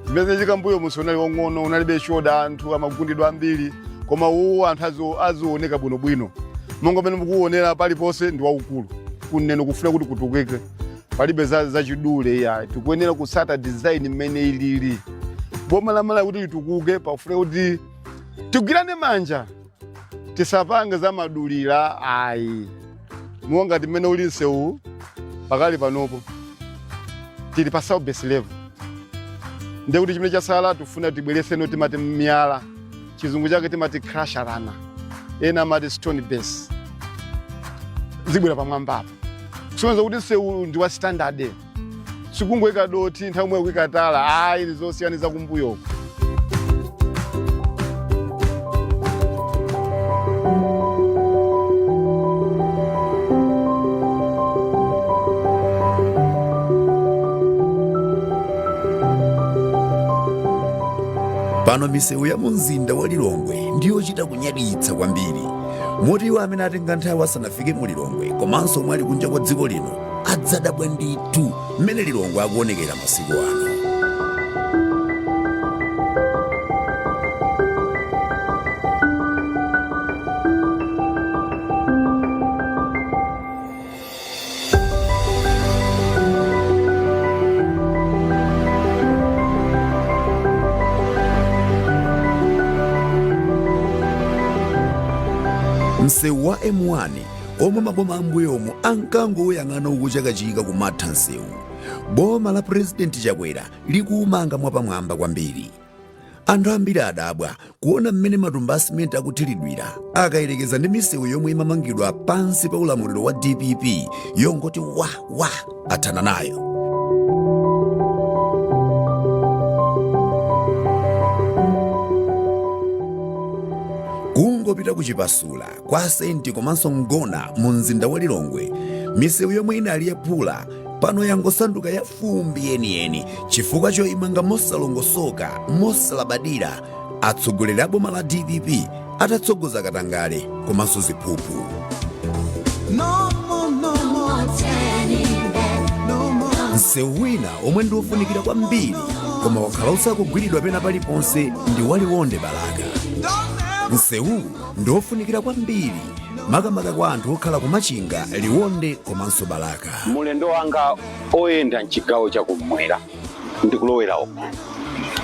Zimene zinachitika mbuyo, msewu unali wong'ono, unalibe shoulder, anthu amagundidwa ambiri, koma uwu anthu azioneka bwinobwino monga pamene mukuonera paliponse ndi waukulu. Ku Neno kufuna kuti kutukike, palibe zachidule iya. Tikuyenera kusata design mmene ilili. Boma la Malawi kuti litukuke pafuna kuti tigwirane manja, tisapange za madulira ayi. Monga ngati mmene uli msewu pakali panopo, tili pa sub base level. Ndiye kuti chimene chasala tifuna tibwereseno timati miyala, chizungu chake timati crusher runner, ena amati stone base, zibwera pamwambapo kusonyeza kuti msewu ndi wa standard, sikungoyika doti nthawi imwe kuyika tala, ayi, ndi zosiyana zakumbuyoko. Pano misewu ya mu mzinda wa Lilongwe ndiyochita kunyaditsa kwambiri, moti iwo amene atenga nthawi asanafike mu Lilongwe komanso omwe ali kunja kwa dziko lino adzadabwa ndithu mmene Lilongwe akuonekera masiku ano. Msewu wa M1 omwe maboma ambuyomu ankangoyang'ana ukuchakachika kumatha msewu, boma la Purezidenti Chakwera likuumanga mwapamwamba kwambiri. Anthu ambiri adabwa kuona mmene matumba a simenti akuthiridwira akayerekeza ndi misewu yomwe imamangidwa pansi pa ulamuliro wa DPP yongoti wa wa athana nayo. Kungopita ku Chipasula, kwa Senti komanso Ngona mu mzinda wa Lilongwe, misewu yomwe inali yaphula pano yangosanduka ya fumbi yeniyeni chifukwa choimanga mosalongosoka, mosalabadira, atsogoleri a boma la DPP atatsogoza katangale komanso ziphuphu. No more, no more turning back. No more. Msewu wina omwe ndi wofunikira kwambiri koma wakhala usakugwiridwa pena paliponse ndi wa Liwonde Balaka. Msewuwu ndi wofunikira kwambiri makamaka kwa anthu okhala ku Machinga, Liwonde komanso Balaka. Mulendo wanga oyenda mchigawo chakummwera ndikulowera uku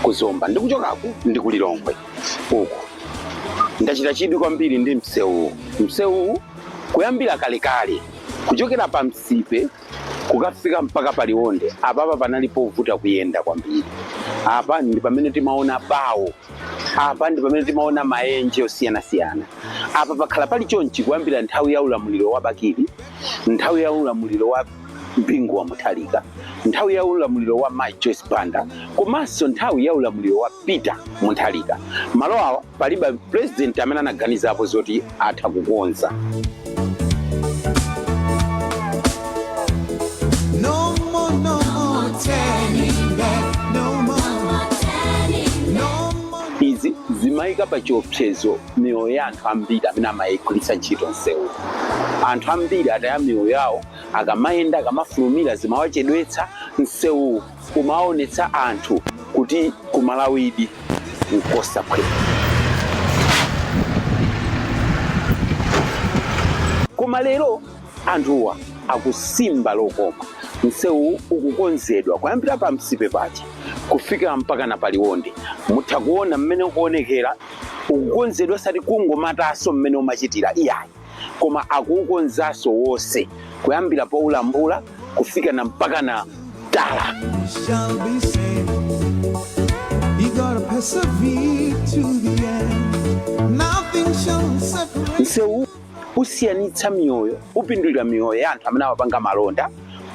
kuzomba, ndikuchokaku ndi kulilongwe uku, ndachita chidwi kwambiri ndi msewuwu. Msewuwu kuyambira kalekale kuchokera pa Msipe kukafika mpaka pa Liwonde, apapa panali povuta kuyenda kwambiri. Apa ndi pamene timaona bawo, apa ndi pamene timaona maenje osiyanasiyana. Apa pakhala pali chonchi kuyambira nthawi ya ulamuliro wa Bakili, nthawi ya ulamuliro wa Bingu wa Mutharika, nthawi ya ulamuliro wa Mai Joyce Banda komanso nthawi ya ulamuliro wa Peter Mutharika. Malo awa palibe president amene anaganizapo zoti atha kukonza. No more, no more turning back. No more. No more. Izi zimayika pa chiopsezo miyoyo ya anthu ambiri amene amayigwiritsa ntchito msewu. Anthu ambiri ataya miyoyo yawo akamayenda, akamafulumira, zimawachedwetsa. Msewu umaonetsa anthu kuti kumalawidi nkosaphweka. Koma lero anthuwa akusimba lokoma. Msewu ukukonzedwa kuyambira pa Msipe paja kufika mpaka na paliwonde. Mutha kuona mmene ukuonekera, ukukonzedwa osati kungomataso mmene umachitira, iyayi, koma akuukonzanso wonse kuyambira poulambula kufika na mpaka na tala. Shall be saved. You gotta persevere to the end. Nothing shall separate. Msewu usiyanitsa miyoyo, upindulira miyoyo ya anthu amene amapanga malonda,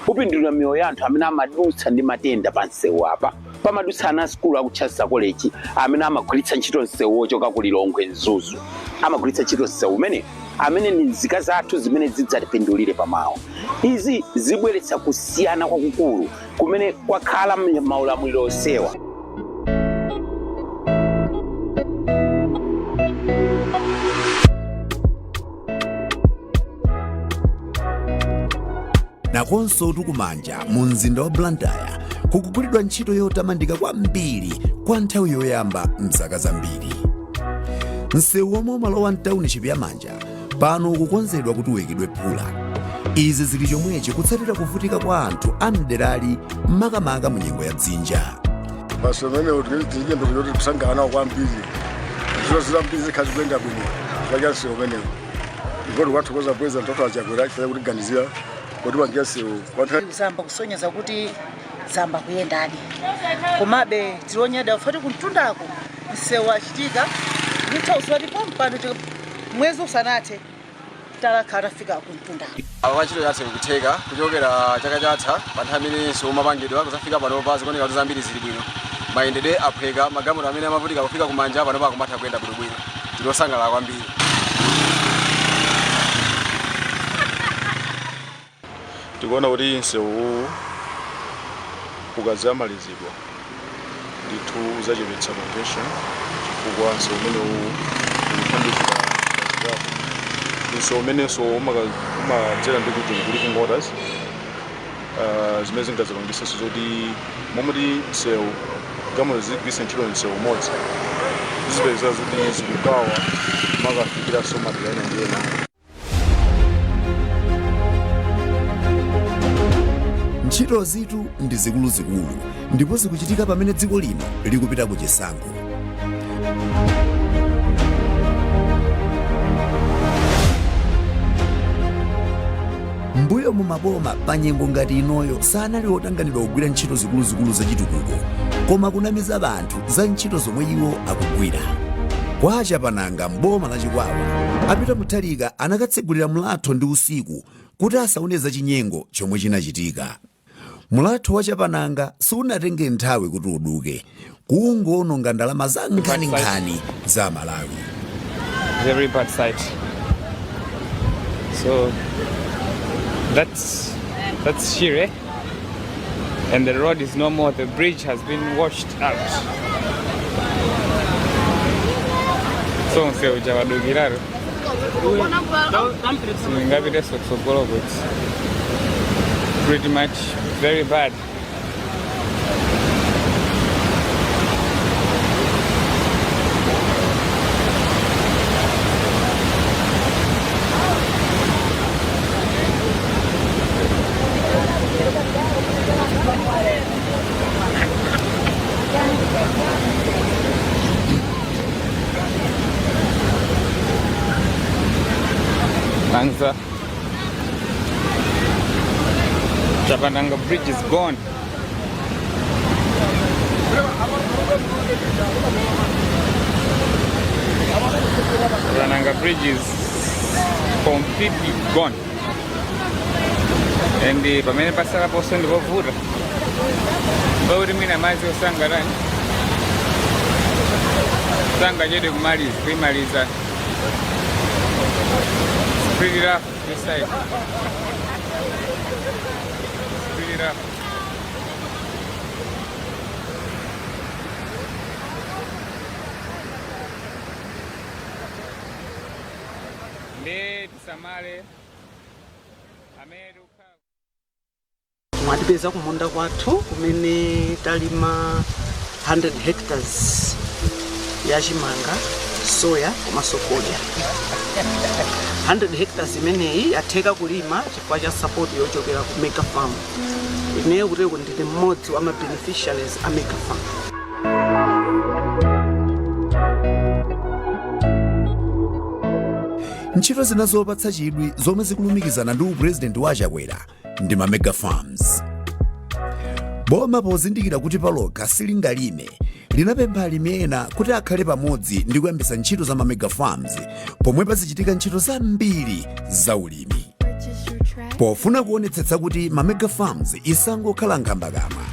upindulira miyoyo ya anthu amene amadutsa ndi matenda pa msewu apa. Pamadutsa ana asukulu aku Chancellor College amene amagwiritsa ntchito msewu wochoka ku Lilongwe Mzuzu, amagwiritsa ntchito msewu umene amene ni nzika zathu zimene zidzatipindulire pamawa. Izi zibweretsa kusiyana kwakukulu kumene kwakhala maulamuliro onsewa. Nakonso tukumanja mu mzinda wa Blantyre kukugwiridwa ntchito yotamandika kwambiri kwa nthawi yoyamba mzaka zambiri. Msewu womwe umalowa mtawunichipi ya Manja pano ukukonzedwa kuti uyikidwe phula. Izi zili chomwechi kutsatira kuvutika kwa anthu a mderali makamaka mu nyengo ya dzinja. Basi umene tiyembekezera kuti tisangalala nawo kwambiri, ntchito zambiri zikhala zikuyenda bwino chifukwa cha msewu umenewu, ndipo tikuwathokoza President wathu a Chakwera chifukwa chakuti ganizira kuti pangira msewu kwa nthawi Kuzamba kusonyeza kuti Zayamba kuyendadi, komabe tilonyada foti kumtundako msewu achitika ndithauziwa ti pompano mwezi usanathe talakhala tafika kumtundako. Apa ntchito yathu ikutheka kuchokera chaka chatha pa nthawi imene siumapangidwa kuzafika panopa, zikuoneka kuti zambiri zili bwino, mayendedwe aphweka, magalimoto amene amavutika kufika kumanja panopa akumatha kuyenda bwinobwino. Tinosangalala kwambiri. Tikuona kuti msewu ukadzamalizidwa ndithu udzachepetsa congestion, chifukwa msewu umenewu ukuthandizira mazikapo. Msewu umenenso umadzera ndi kuti ku Living Waters, zimene zingazipangisenso zoti momwe msewu galimoto zigwiritse ntchito msewu umodzi, zizipeza zoti zikugawa makafikiranso madera ena ndi ena. Ntchito zitu ndi zikuluzikulu ndipo zikuchitika pamene dziko lino likupita ku chisankho. Mbuyo mu maboma pa nyengo ngati inoyo sanali otanganidwa kugwira ntchito zikuluzikulu zachitukuko, koma kunamiza anthu za ntchito zomwe iwo akugwira. Kwa Chapananga mboma la Chikwawa, a Peter Mutharika anakatsegulira mlatho ndi usiku kuti asaone za chinyengo chomwe chinachitika. Mlatho wa Chapananga sunatenge nthawi kuti uduke, kungoononga ndalama za nkhaninkhani za Malawi. Very bad sight. So that's Shire, and the road is no more. The bridge has been washed out. So msewu chawadukiraro singapite kutsogolo, it's pretty much very bad. Langza. Chapananga Bridge is gone. Chapananga Bridge is completely gone. And pamene pasala ponso ndipovuta, pakuti mwina madzi osangalani sangachedwe kumaliza kuimaliza. It's pretty rough this side. It's pretty rough. Nde tisamale amene tikukhala. Mwatipeza kumunda kwathu kumene talima 100 hectares ya chimanga, soya komanso fodya. 100 hectares imeneyi yatheka kulima chifukwa cha support yochokera ku Mega Farm. Ineyo kuteko ndine mmodzi wa ma beneficiaries a Mega Farm. Ntchito zina zopatsa chidwi zomwe zikulumikizana ndi upurezidenti wa Chakwera ndi ma mega farms. Boma pozindikira kuti palokha silingalime, linapempha alimi ena kuti akhale pamodzi ndi kuyambitsa ntchito za ma mega farms, pomwe pazichitika ntchito zambiri za ulimi. Pofuna kuonetsetsa kuti ma mega farms isangokhala nkhambakamwa,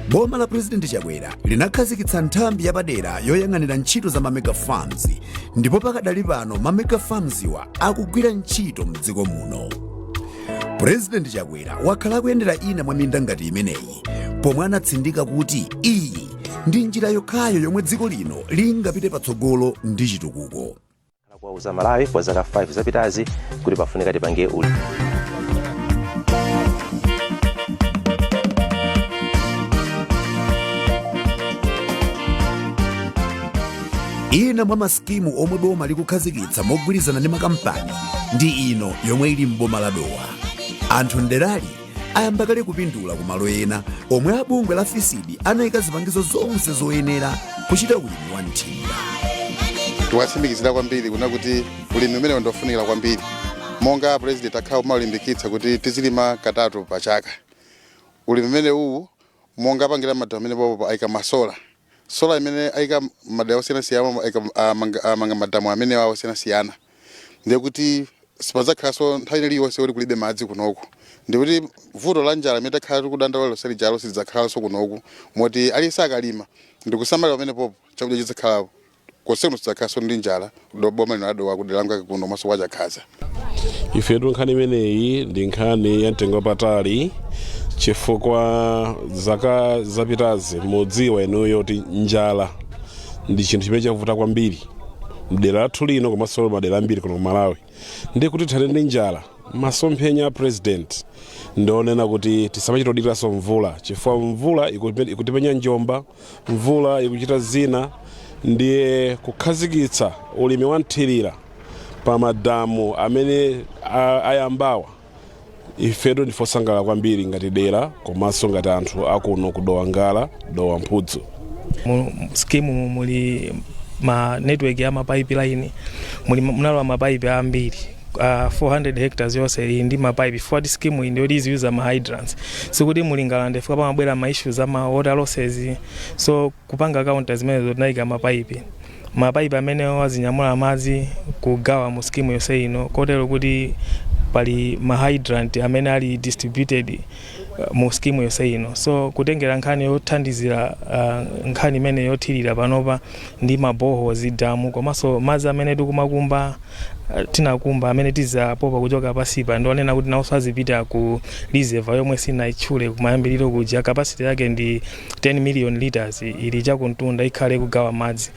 boma la Purezidenti Chakwera linakhazikitsa nthambi yapadera yoyang'anira ntchito za ma mega farms, ndipo pakadali pano ma mega farms iwa akugwira ntchito mdziko muno. Purezidenti Chakwera wakhala akuyendera ina mwa minda ngati imeneyi, pomwe anatsindika kuti iyi ndi njira yokhayo yomwe dziko lino lingapite patsogolo ndi chitukuko. Kuwauza Malawi kwa zaka 5 zapitazi kuti pafunika tipange uli Ina mwa masikimu omwe boma likukhazikitsa mogwirizana ndi makampani ndi ino yomwe ili m'boma la Dowa. Anthu mderali ayamba kale kupindula ku malo ena omwe abungwe la FISD anayika zipangizo zonse zoyenera kuchita ulimi wa mthirira. Tiwatsimikizira kwambiri kuna kuti ulimi umenewo ndofunikira kwambiri, monga President akhala kumalimbikitsa kuti tizilima katatu pa chaka. Ulimi umene uwu Monga apangira madamu amene popo ayika ma solar, solar imene ayika madera osiyanasiyana, ayika amanga madamu amene awo osiyanasiyana, ndiye kuti sipadzakhalanso nthawi iliyonse kuti kulibe madzi kunoku. Ndikuti vuto la njala imene takhala tikudandaula lonse lijalo silidzakhalanso kunoku, moti aliyense akalima ndikusamalira pamene popo, chakudya chidzakhala konsekuno, sidzakhalanso ndi njala. Boma lino la Dowa, kudera ngake kuno maso kwa Chakhaza. Ifetu nkhani imeneyi ndi nkhani ya mtengo wapatali, chifukwa zaka zapitazi mudziwa inuyo kuti njala ndi chinthu chimene chavuta kwambiri mdera lathu lino komanso madera ambiri kuno ku Malawi. Ndi kuti tithane ndi njala, masomphenya a President ndionena kuti tisamachitodiranso mvula, chifukwa mvula ikutipenya njomba, mvula ikuchita zina. Ndiye kukhazikitsa ulimi wa nthirira pa madamu amene ayambawa, ifetu ndife osangalala kwambiri ngati dera komanso ngati anthu akuno ku Dowa Ngala, Dowa Mphudzu. Mu scheme muli ma network ya ma pipeline, muli munalowa mapaipi ambiri. 400 hectares yonse ili ndi mapaipi, fuati scheme iyi ndiyoti iziyuza ma hydrants, sikuti muli ngalande, fika pamabwera ma issues ama water losses. So kupanga counter zimenezo tinayika mapaipi amenewo azinyamula madzi kugawa mu scheme yonse ino, kotero kuti pali ma hydrant amene ali distributed mu scheme yonse ino. So kutengera nkhani yothandizira nkhani imene yothirira panopa ndi ma boreholes, damu, komanso madzi amene tikumakumba, tinakumba amene tizapopa kuchoka pasipa, ndionena kuti nawonso azipita ku reservoir yomwe sinayitchule kumayambiriro kuja. Capacity yake ndi 10 million liters, ili chakuntunda, ikhale kugawa madzi.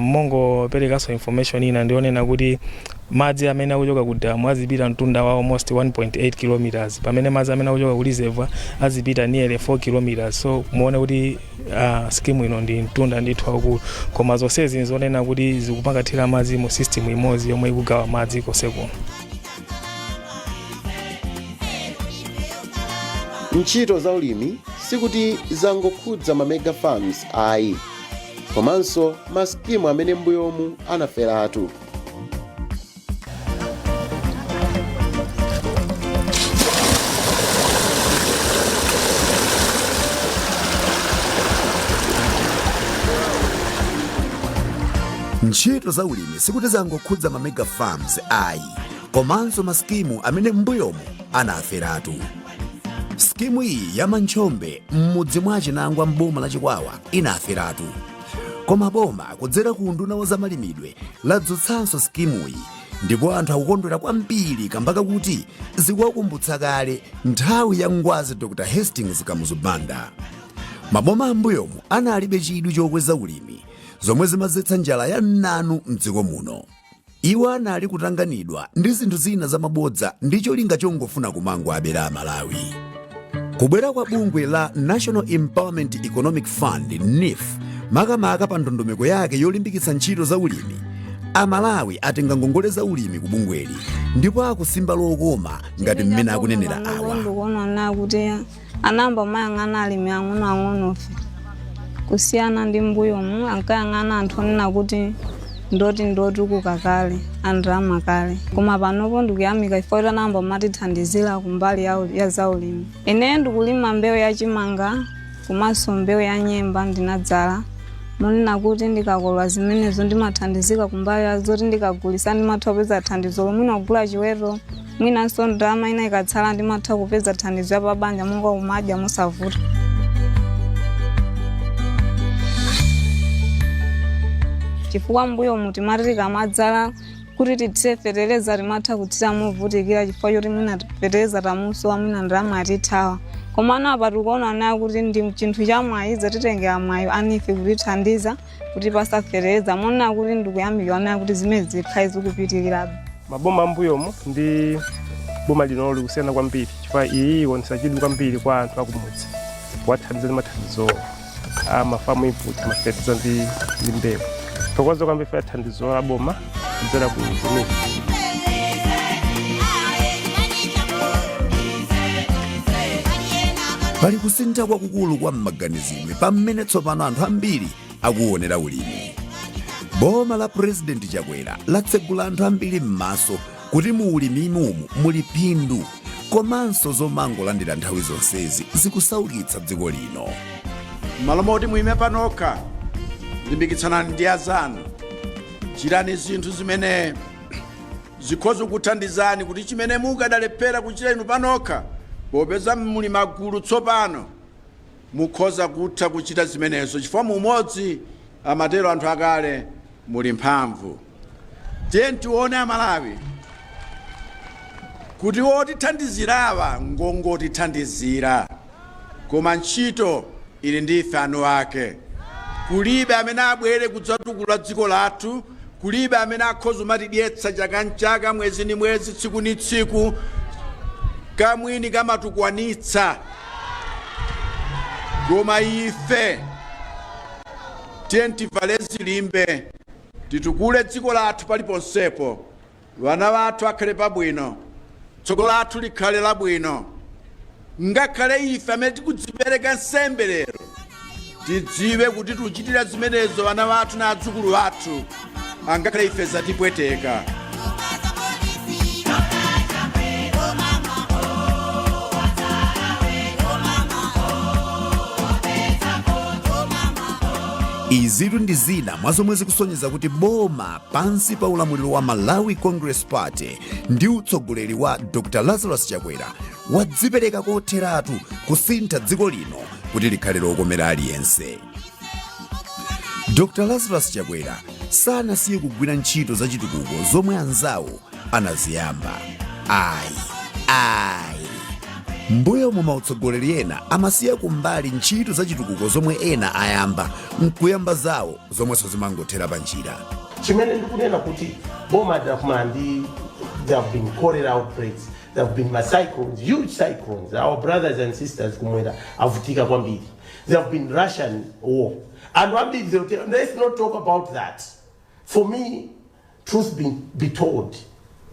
Mongoperekanso information ina, ndionena kuti madzi amene akuchoka ku damu azipita mtunda wa almost 1.8 kilometers, pamene madzi amene akuchoka ku reservoir azipita nearly 4 kilometers. So muone kuti scheme ino ndi mtunda ndithu waukulu, koma zonsezi nzonena kuti zikupakathira madzi mu system imodzi yomwe ikugawa madzi konse kuno. Ntchito za ulimi sikuti zangokhudza ma mega farms ayi, komanso masikimu amene m'mbuyomu anaferatu. Ntchito za ulimi sikuti zangokhudza ma mega farms ayi, komanso masikimu amene m'mbuyomu anaferatu. Skimu iyi ya Manchombe m'mudzi mwa Chinangwa m'boma la Chikwawa inaferatu, koma boma kudzera ku unduna wa zamalimidwe ladzutsanso skimuyi, ndipo anthu akukondwera kwambiri kamba kakuti zikuwakumbutsa kale nthawi ya ngwazi Dr Hastings Kamuzu Banda. Maboma ambuyomu analibe chidwi chokweza ulimi, zomwe zimadzetsa njala ya nanu mdziko muno. Iwo anali kutanganidwa ndi zinthu zina zamabodza ndi cholinga chongofuna kumangwa abera Amalawi. Kubwera kwa bungwe la National Empowerment Economic Fund, NEEF, makamaka pa ndondomeko yake yolimbikitsa ntchito za ulimi, Amalawi atenga ngongole za ulimi ku bungweli ndipo akusimba lokoma ngati mmene akunenera awa. Ndikuona na kuti anayamba kumayang'ana alimi ang'onoang'onofe kusiyana ndi mbuyomu ankayang'ana anthu onena kuti ndoti ndotukuka kale, andalama kale. Koma panopo ndikuyamika chifukwa kuti anayamba kumatithandizira kumbali ya zaulimi. Ineyo ndikulima mbewu ya chimanga komanso mbewu ya nyemba ndinadzala, monena kuti ndikakolola zimenezo ndimathandizika kumbali ya zoti ndikagulisa ndimatha kupeza thandizo lomwe kugula chiweto, mwinanso ndalama ina ikatsala ndimatha kupeza thandizo ya pabanja monga kumadya mosavuta. Chifukwa mbuyomu timati tikamadzala kuti tithire fetereza timatha kuthira movutikira chifukwa choti mwina fetereza tamusowa, mwina ndalama atithawa. Komano apa tikuona nayo kuti ndi chinthu cha mwayi, zatitengera mwayi a NEEF kutithandiza kutipasa fetereza, monena kuti ndikuyamikira nayo kuti zimene zikhale zikupitirirabe. Maboma ambuyomu ndi boma lino likusiyana kwambiri, chifukwa iyi ikuonetsa chidwi kwambiri kwa anthu akumudzi, kuwathandiza ndi mathandizo a ma farm input, mafeteza ndi mbewu. Thokoza kwambiri fa thandizo la boma kudzera ku NEEF. Pali kusintha kwakukulu kwa m'maganizidwe pamene tsopano anthu ambiri akuwonera ulimi. Boma la Purezidenti Chakwera latsegula anthu ambiri m'maso kuti mu ulimimumu muli phindu. Komanso zomangolandira nthawi zonsezi zikusaukitsa dziko lino. M'malo moti muime panokha, limbikitsanani ndi azanu. Chitani zinthu zimene zikhoza kukuthandizani kuti chimene mukadalephera kuchita inu panokha, popeza muli magulu tsopano, mukhoza kutha kuchita zimenezo, chifukwa mu umodzi, amatero anthu akale, muli mphamvu. Tiye tione Amalawi kuti otithandizirawa ngongotithandizira, koma ntchito ili ndi ife eni ake. Kulibe amene abwere kudzatukula dziko lathu, kulibe amene akhoza kumatidyetsa chaka nchaka, mwezi ni mwezi, tsiku ni tsiku. Kamwini kamatukwanitsa, koma ife tiye tivale zilimbe, titukule dziko lathu paliponsepo, vana vathu akhale pabwino, tsogolo lathu likhale labwino. Ngakhale ife amene tikudzipereka nsembe lero, tidziwe kuti tikuchitira zimenezo vana vathu na adzukulu vathu, angakhale ife zatipweteka. Izitu ndi zina mwa zomwe zikusonyeza kuti boma pansi pa ulamuliro wa Malawi Congress Party ndi utsogoleri wa Dr Lazarus Chakwera wadzipereka kotheratu kusintha dziko lino kuti likhale lokomera aliyense. Dr Lazarus Chakwera sanasiye kugwira ntchito zachitukuko zomwe anzawo anaziyamba, ayi ayi. Mbuyo mu mautsogoleri ena amasiya kumbali ntchito zachitukuko zomwe ena ayamba nkuyamba zawo, zomwenso zimangothera pa njira. Chimene ndikunena kuti boma lidakumana ndi, there have been cholera outbreaks, there have been ma cyclones, huge cyclones. Our brothers and sisters kumwera avutika kwambiri. There have been Russian war. Anthu ambiri, they will tell, let's not talk about that. For me, truth be told,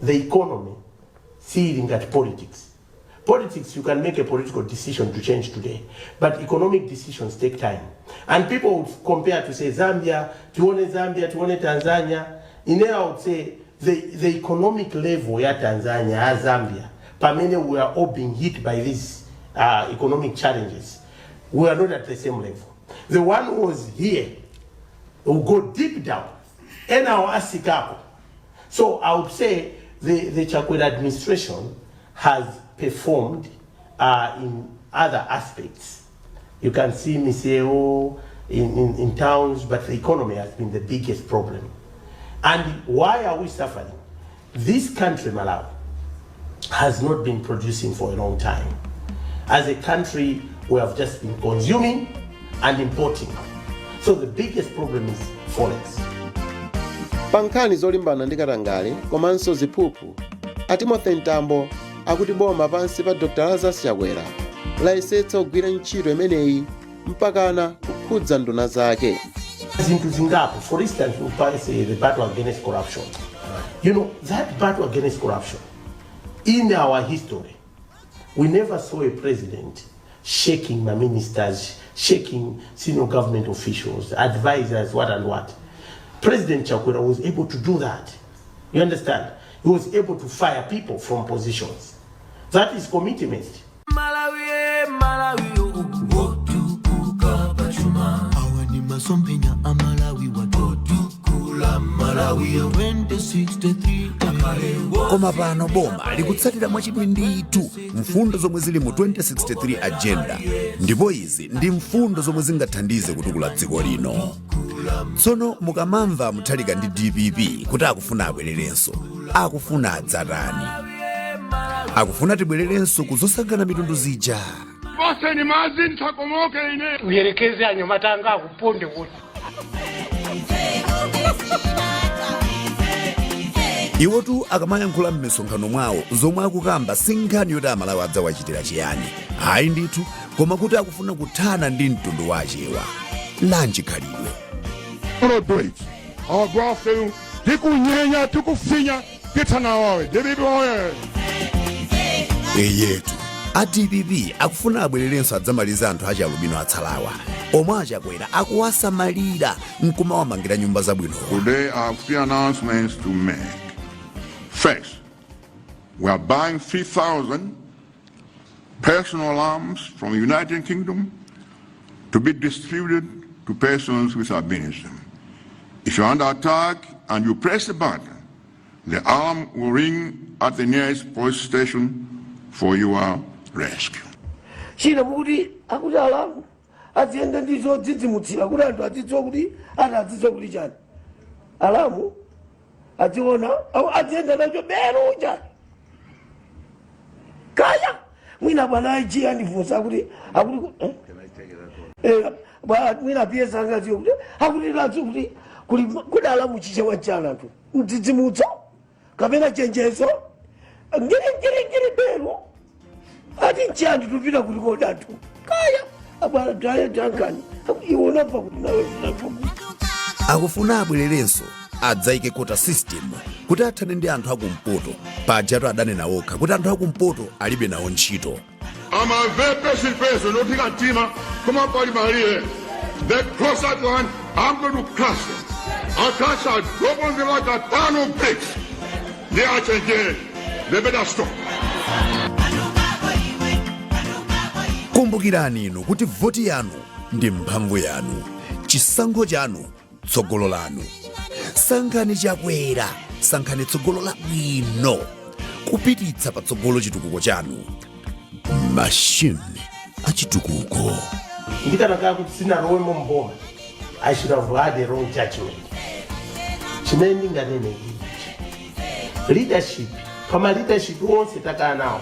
the economy siili ngati politics. Politics, you can make a political decision to change today, but economic decisions take time. And people would compare to say Zambia, tione Zambia, tione Tanzania. In there, I would say the economic level ya Tanzania, ya Zambia, pamene we are all being hit by these economic challenges, we are not at the same level. The one who was here will go deep down, and our asikako. So I would say the Chakwera administration has performed in other aspects. You can see misewu in towns, but the economy has been the biggest problem. And why are we suffering? This country, Malawi, has not been producing for a long time. As a country, we have just been consuming and importing. So the biggest problem is forex. Pa nkhani zolimbana ndi katangale komanso ziphuphu, a Timothy Mtambo akuti boma pansi pa Dr Lazarus Chakwera layesetsa kugwira ntchito imeneyi mpakana kukhudza nduna zake. Zinthu zingapo. For instance, we say the battle against corruption. That battle against corruption, in our history, we never saw a president shaking my ministers, shaking senior government officials, advisors, what and what. President Chakwera was able to do that. You understand? He was able to fire people from positions. That is commitment. Malawi, Malawi, wotukuka pachuma. Awa ni masomphenya a Malawi, watotukula Malawi 2063 akale. Koma pano boma likutsatira mwachidwi ndithu mfundo zomwe zili mu 2063 Agenda, ndipo izi ndi mfundo zomwe zingathandize kutukula dziko lino. Tsono mukamamva Mutharika ndi DPP kuti akufuna abwererenso, akufuna adzatani? Akufuna tibwererenso kuzosankhana mitundu zija? Paseni madzi ndithakomoke ine. Uyerekeze anyamata anga akuponde kuti. Iwotu akamayankhula m'misonkhano mwawo, zomwe akukamba si nkhani yoti Amalawi adzawachitira chiyani, ayi ndithu, koma kuti akufuna kuthana ndi mtundu wa Achewa. Lanji khalidwe? Agwafe tikunyenya, tikufinya, tithanawawe DPP oye! Eyetu, a DPP akufuna abwererenso adzamaliza anthu achialubino atsalawa, omwe Achakwera akuwasamalira nkumawamangira nyumba zabwinowa. Today I have three announcements to make. First, we are buying 3,000 Personal alarms from the United Kingdom to be distributed to persons with albinism. If you're under attack and you press the button, the alarm will ring at the nearest police station for your rescue. China mukuti akuti alarm aziyenda ndi zodzidzimutsira kuti anthu adzidziwa kuti ati adzidziwa kuti chani alarm adziona au aziyenda nacho bero chani kaya mwina bwana IG andifunsa akuti akuti eh? Eh, mwina PS angadziwe kuti akuti lazi kuti kuli kuli alarm Chichewa chani anthu mdzidzimutso kapena chenjezo ngiri ngiri ngiri bero ati nchiyani tupita kuti kodi anthu kaya abwana taye tankani iwe unamva kuti nawe zinamva kuti. Akufuna abwererenso adzaike quota system kuti athane ndi anthu akumpoto. Pajatu adanena okha kuti anthu akumpoto alibe nawo ntchito. I'm a very patient person, not mtima, koma pali malire. They cross that line, I'm going to crush them. I'll crush, I'll drop on them like a ton of bricks. They are changing. They better stop. Kumbukirani inu kuti voti yanu ndi mphamvu yanu, chisankho chanu, tsogolo lanu. Sankhani Chakwera, sankhani tsogolo labwino, kupititsa patsogolo chitukuko chanu. Machine achitukuko. Ndikanakhala kuti sinalowemo mboma, I should have had a wrong judgment. Chimene ndinganene ichi, leadership, pama leadership onse takhala nawo,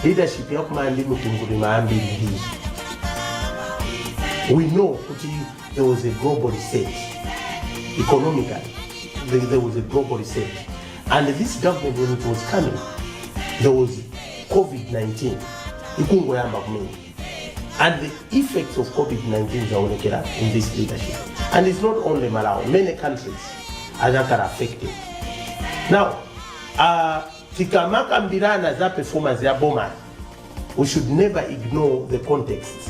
leadership yakumana ndi mikwingwirima ambiri. We know kuti there was a global reset economically. There was a global reset, and this government, when it was coming, there was COVID-19 ikungoyamba kumene, and the effects of COVID-19 zaonekera in this leadership. And it's not only Malawi, many countries anakhala affected. Now, tikamakambirana za performance ya boma, we should never ignore the context.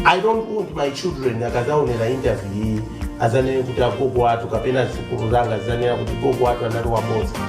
I don't want my children akazaonera interview iyi azanene kuti agogo athu, kapena zikulu zanga zizanena kuti gogo athu anali wabodza.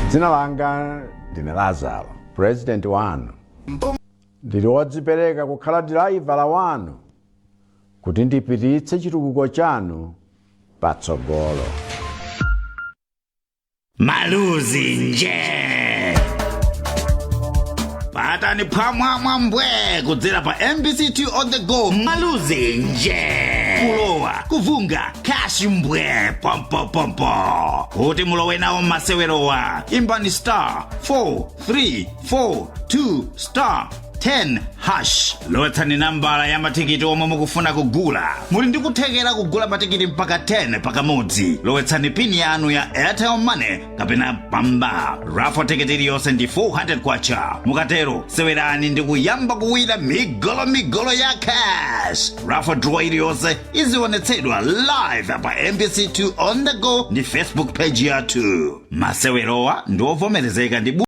Dzina langa ndine Lazaro, purezidenti wanu. Ndili wodzipereka kukhala dilaivala wanu kuti ndipititse chitukuko chanu patsogolo. Maluzi nje. Patatha. Sewerani phwamwamwa mbwe kudzera pa MBC 2 On The Go. Maluzi nje kulowa kuvunga cash mbwe pompopompo. Kuti mulowe nawo masewerowa, imbani *4342*10#, lowetsani nambala ya matikiti omwe mukufuna kugula. Muli ndi kuthekera kugula matikiti mpaka 10 pakamodzi. Lowetsani pin yanu ya Airtel Money kapena Pamba. Raffle tikiti iliyonse ndi 400 kwacha. Mukatero sewerani ndi kuyamba kuwina migolo migolo ya cash. Raffle draw iliyonse izionetsedwa live pa MBC 2 On The Go ndi Facebook page yathu. Masewerowa ndi ovomerezeka ndi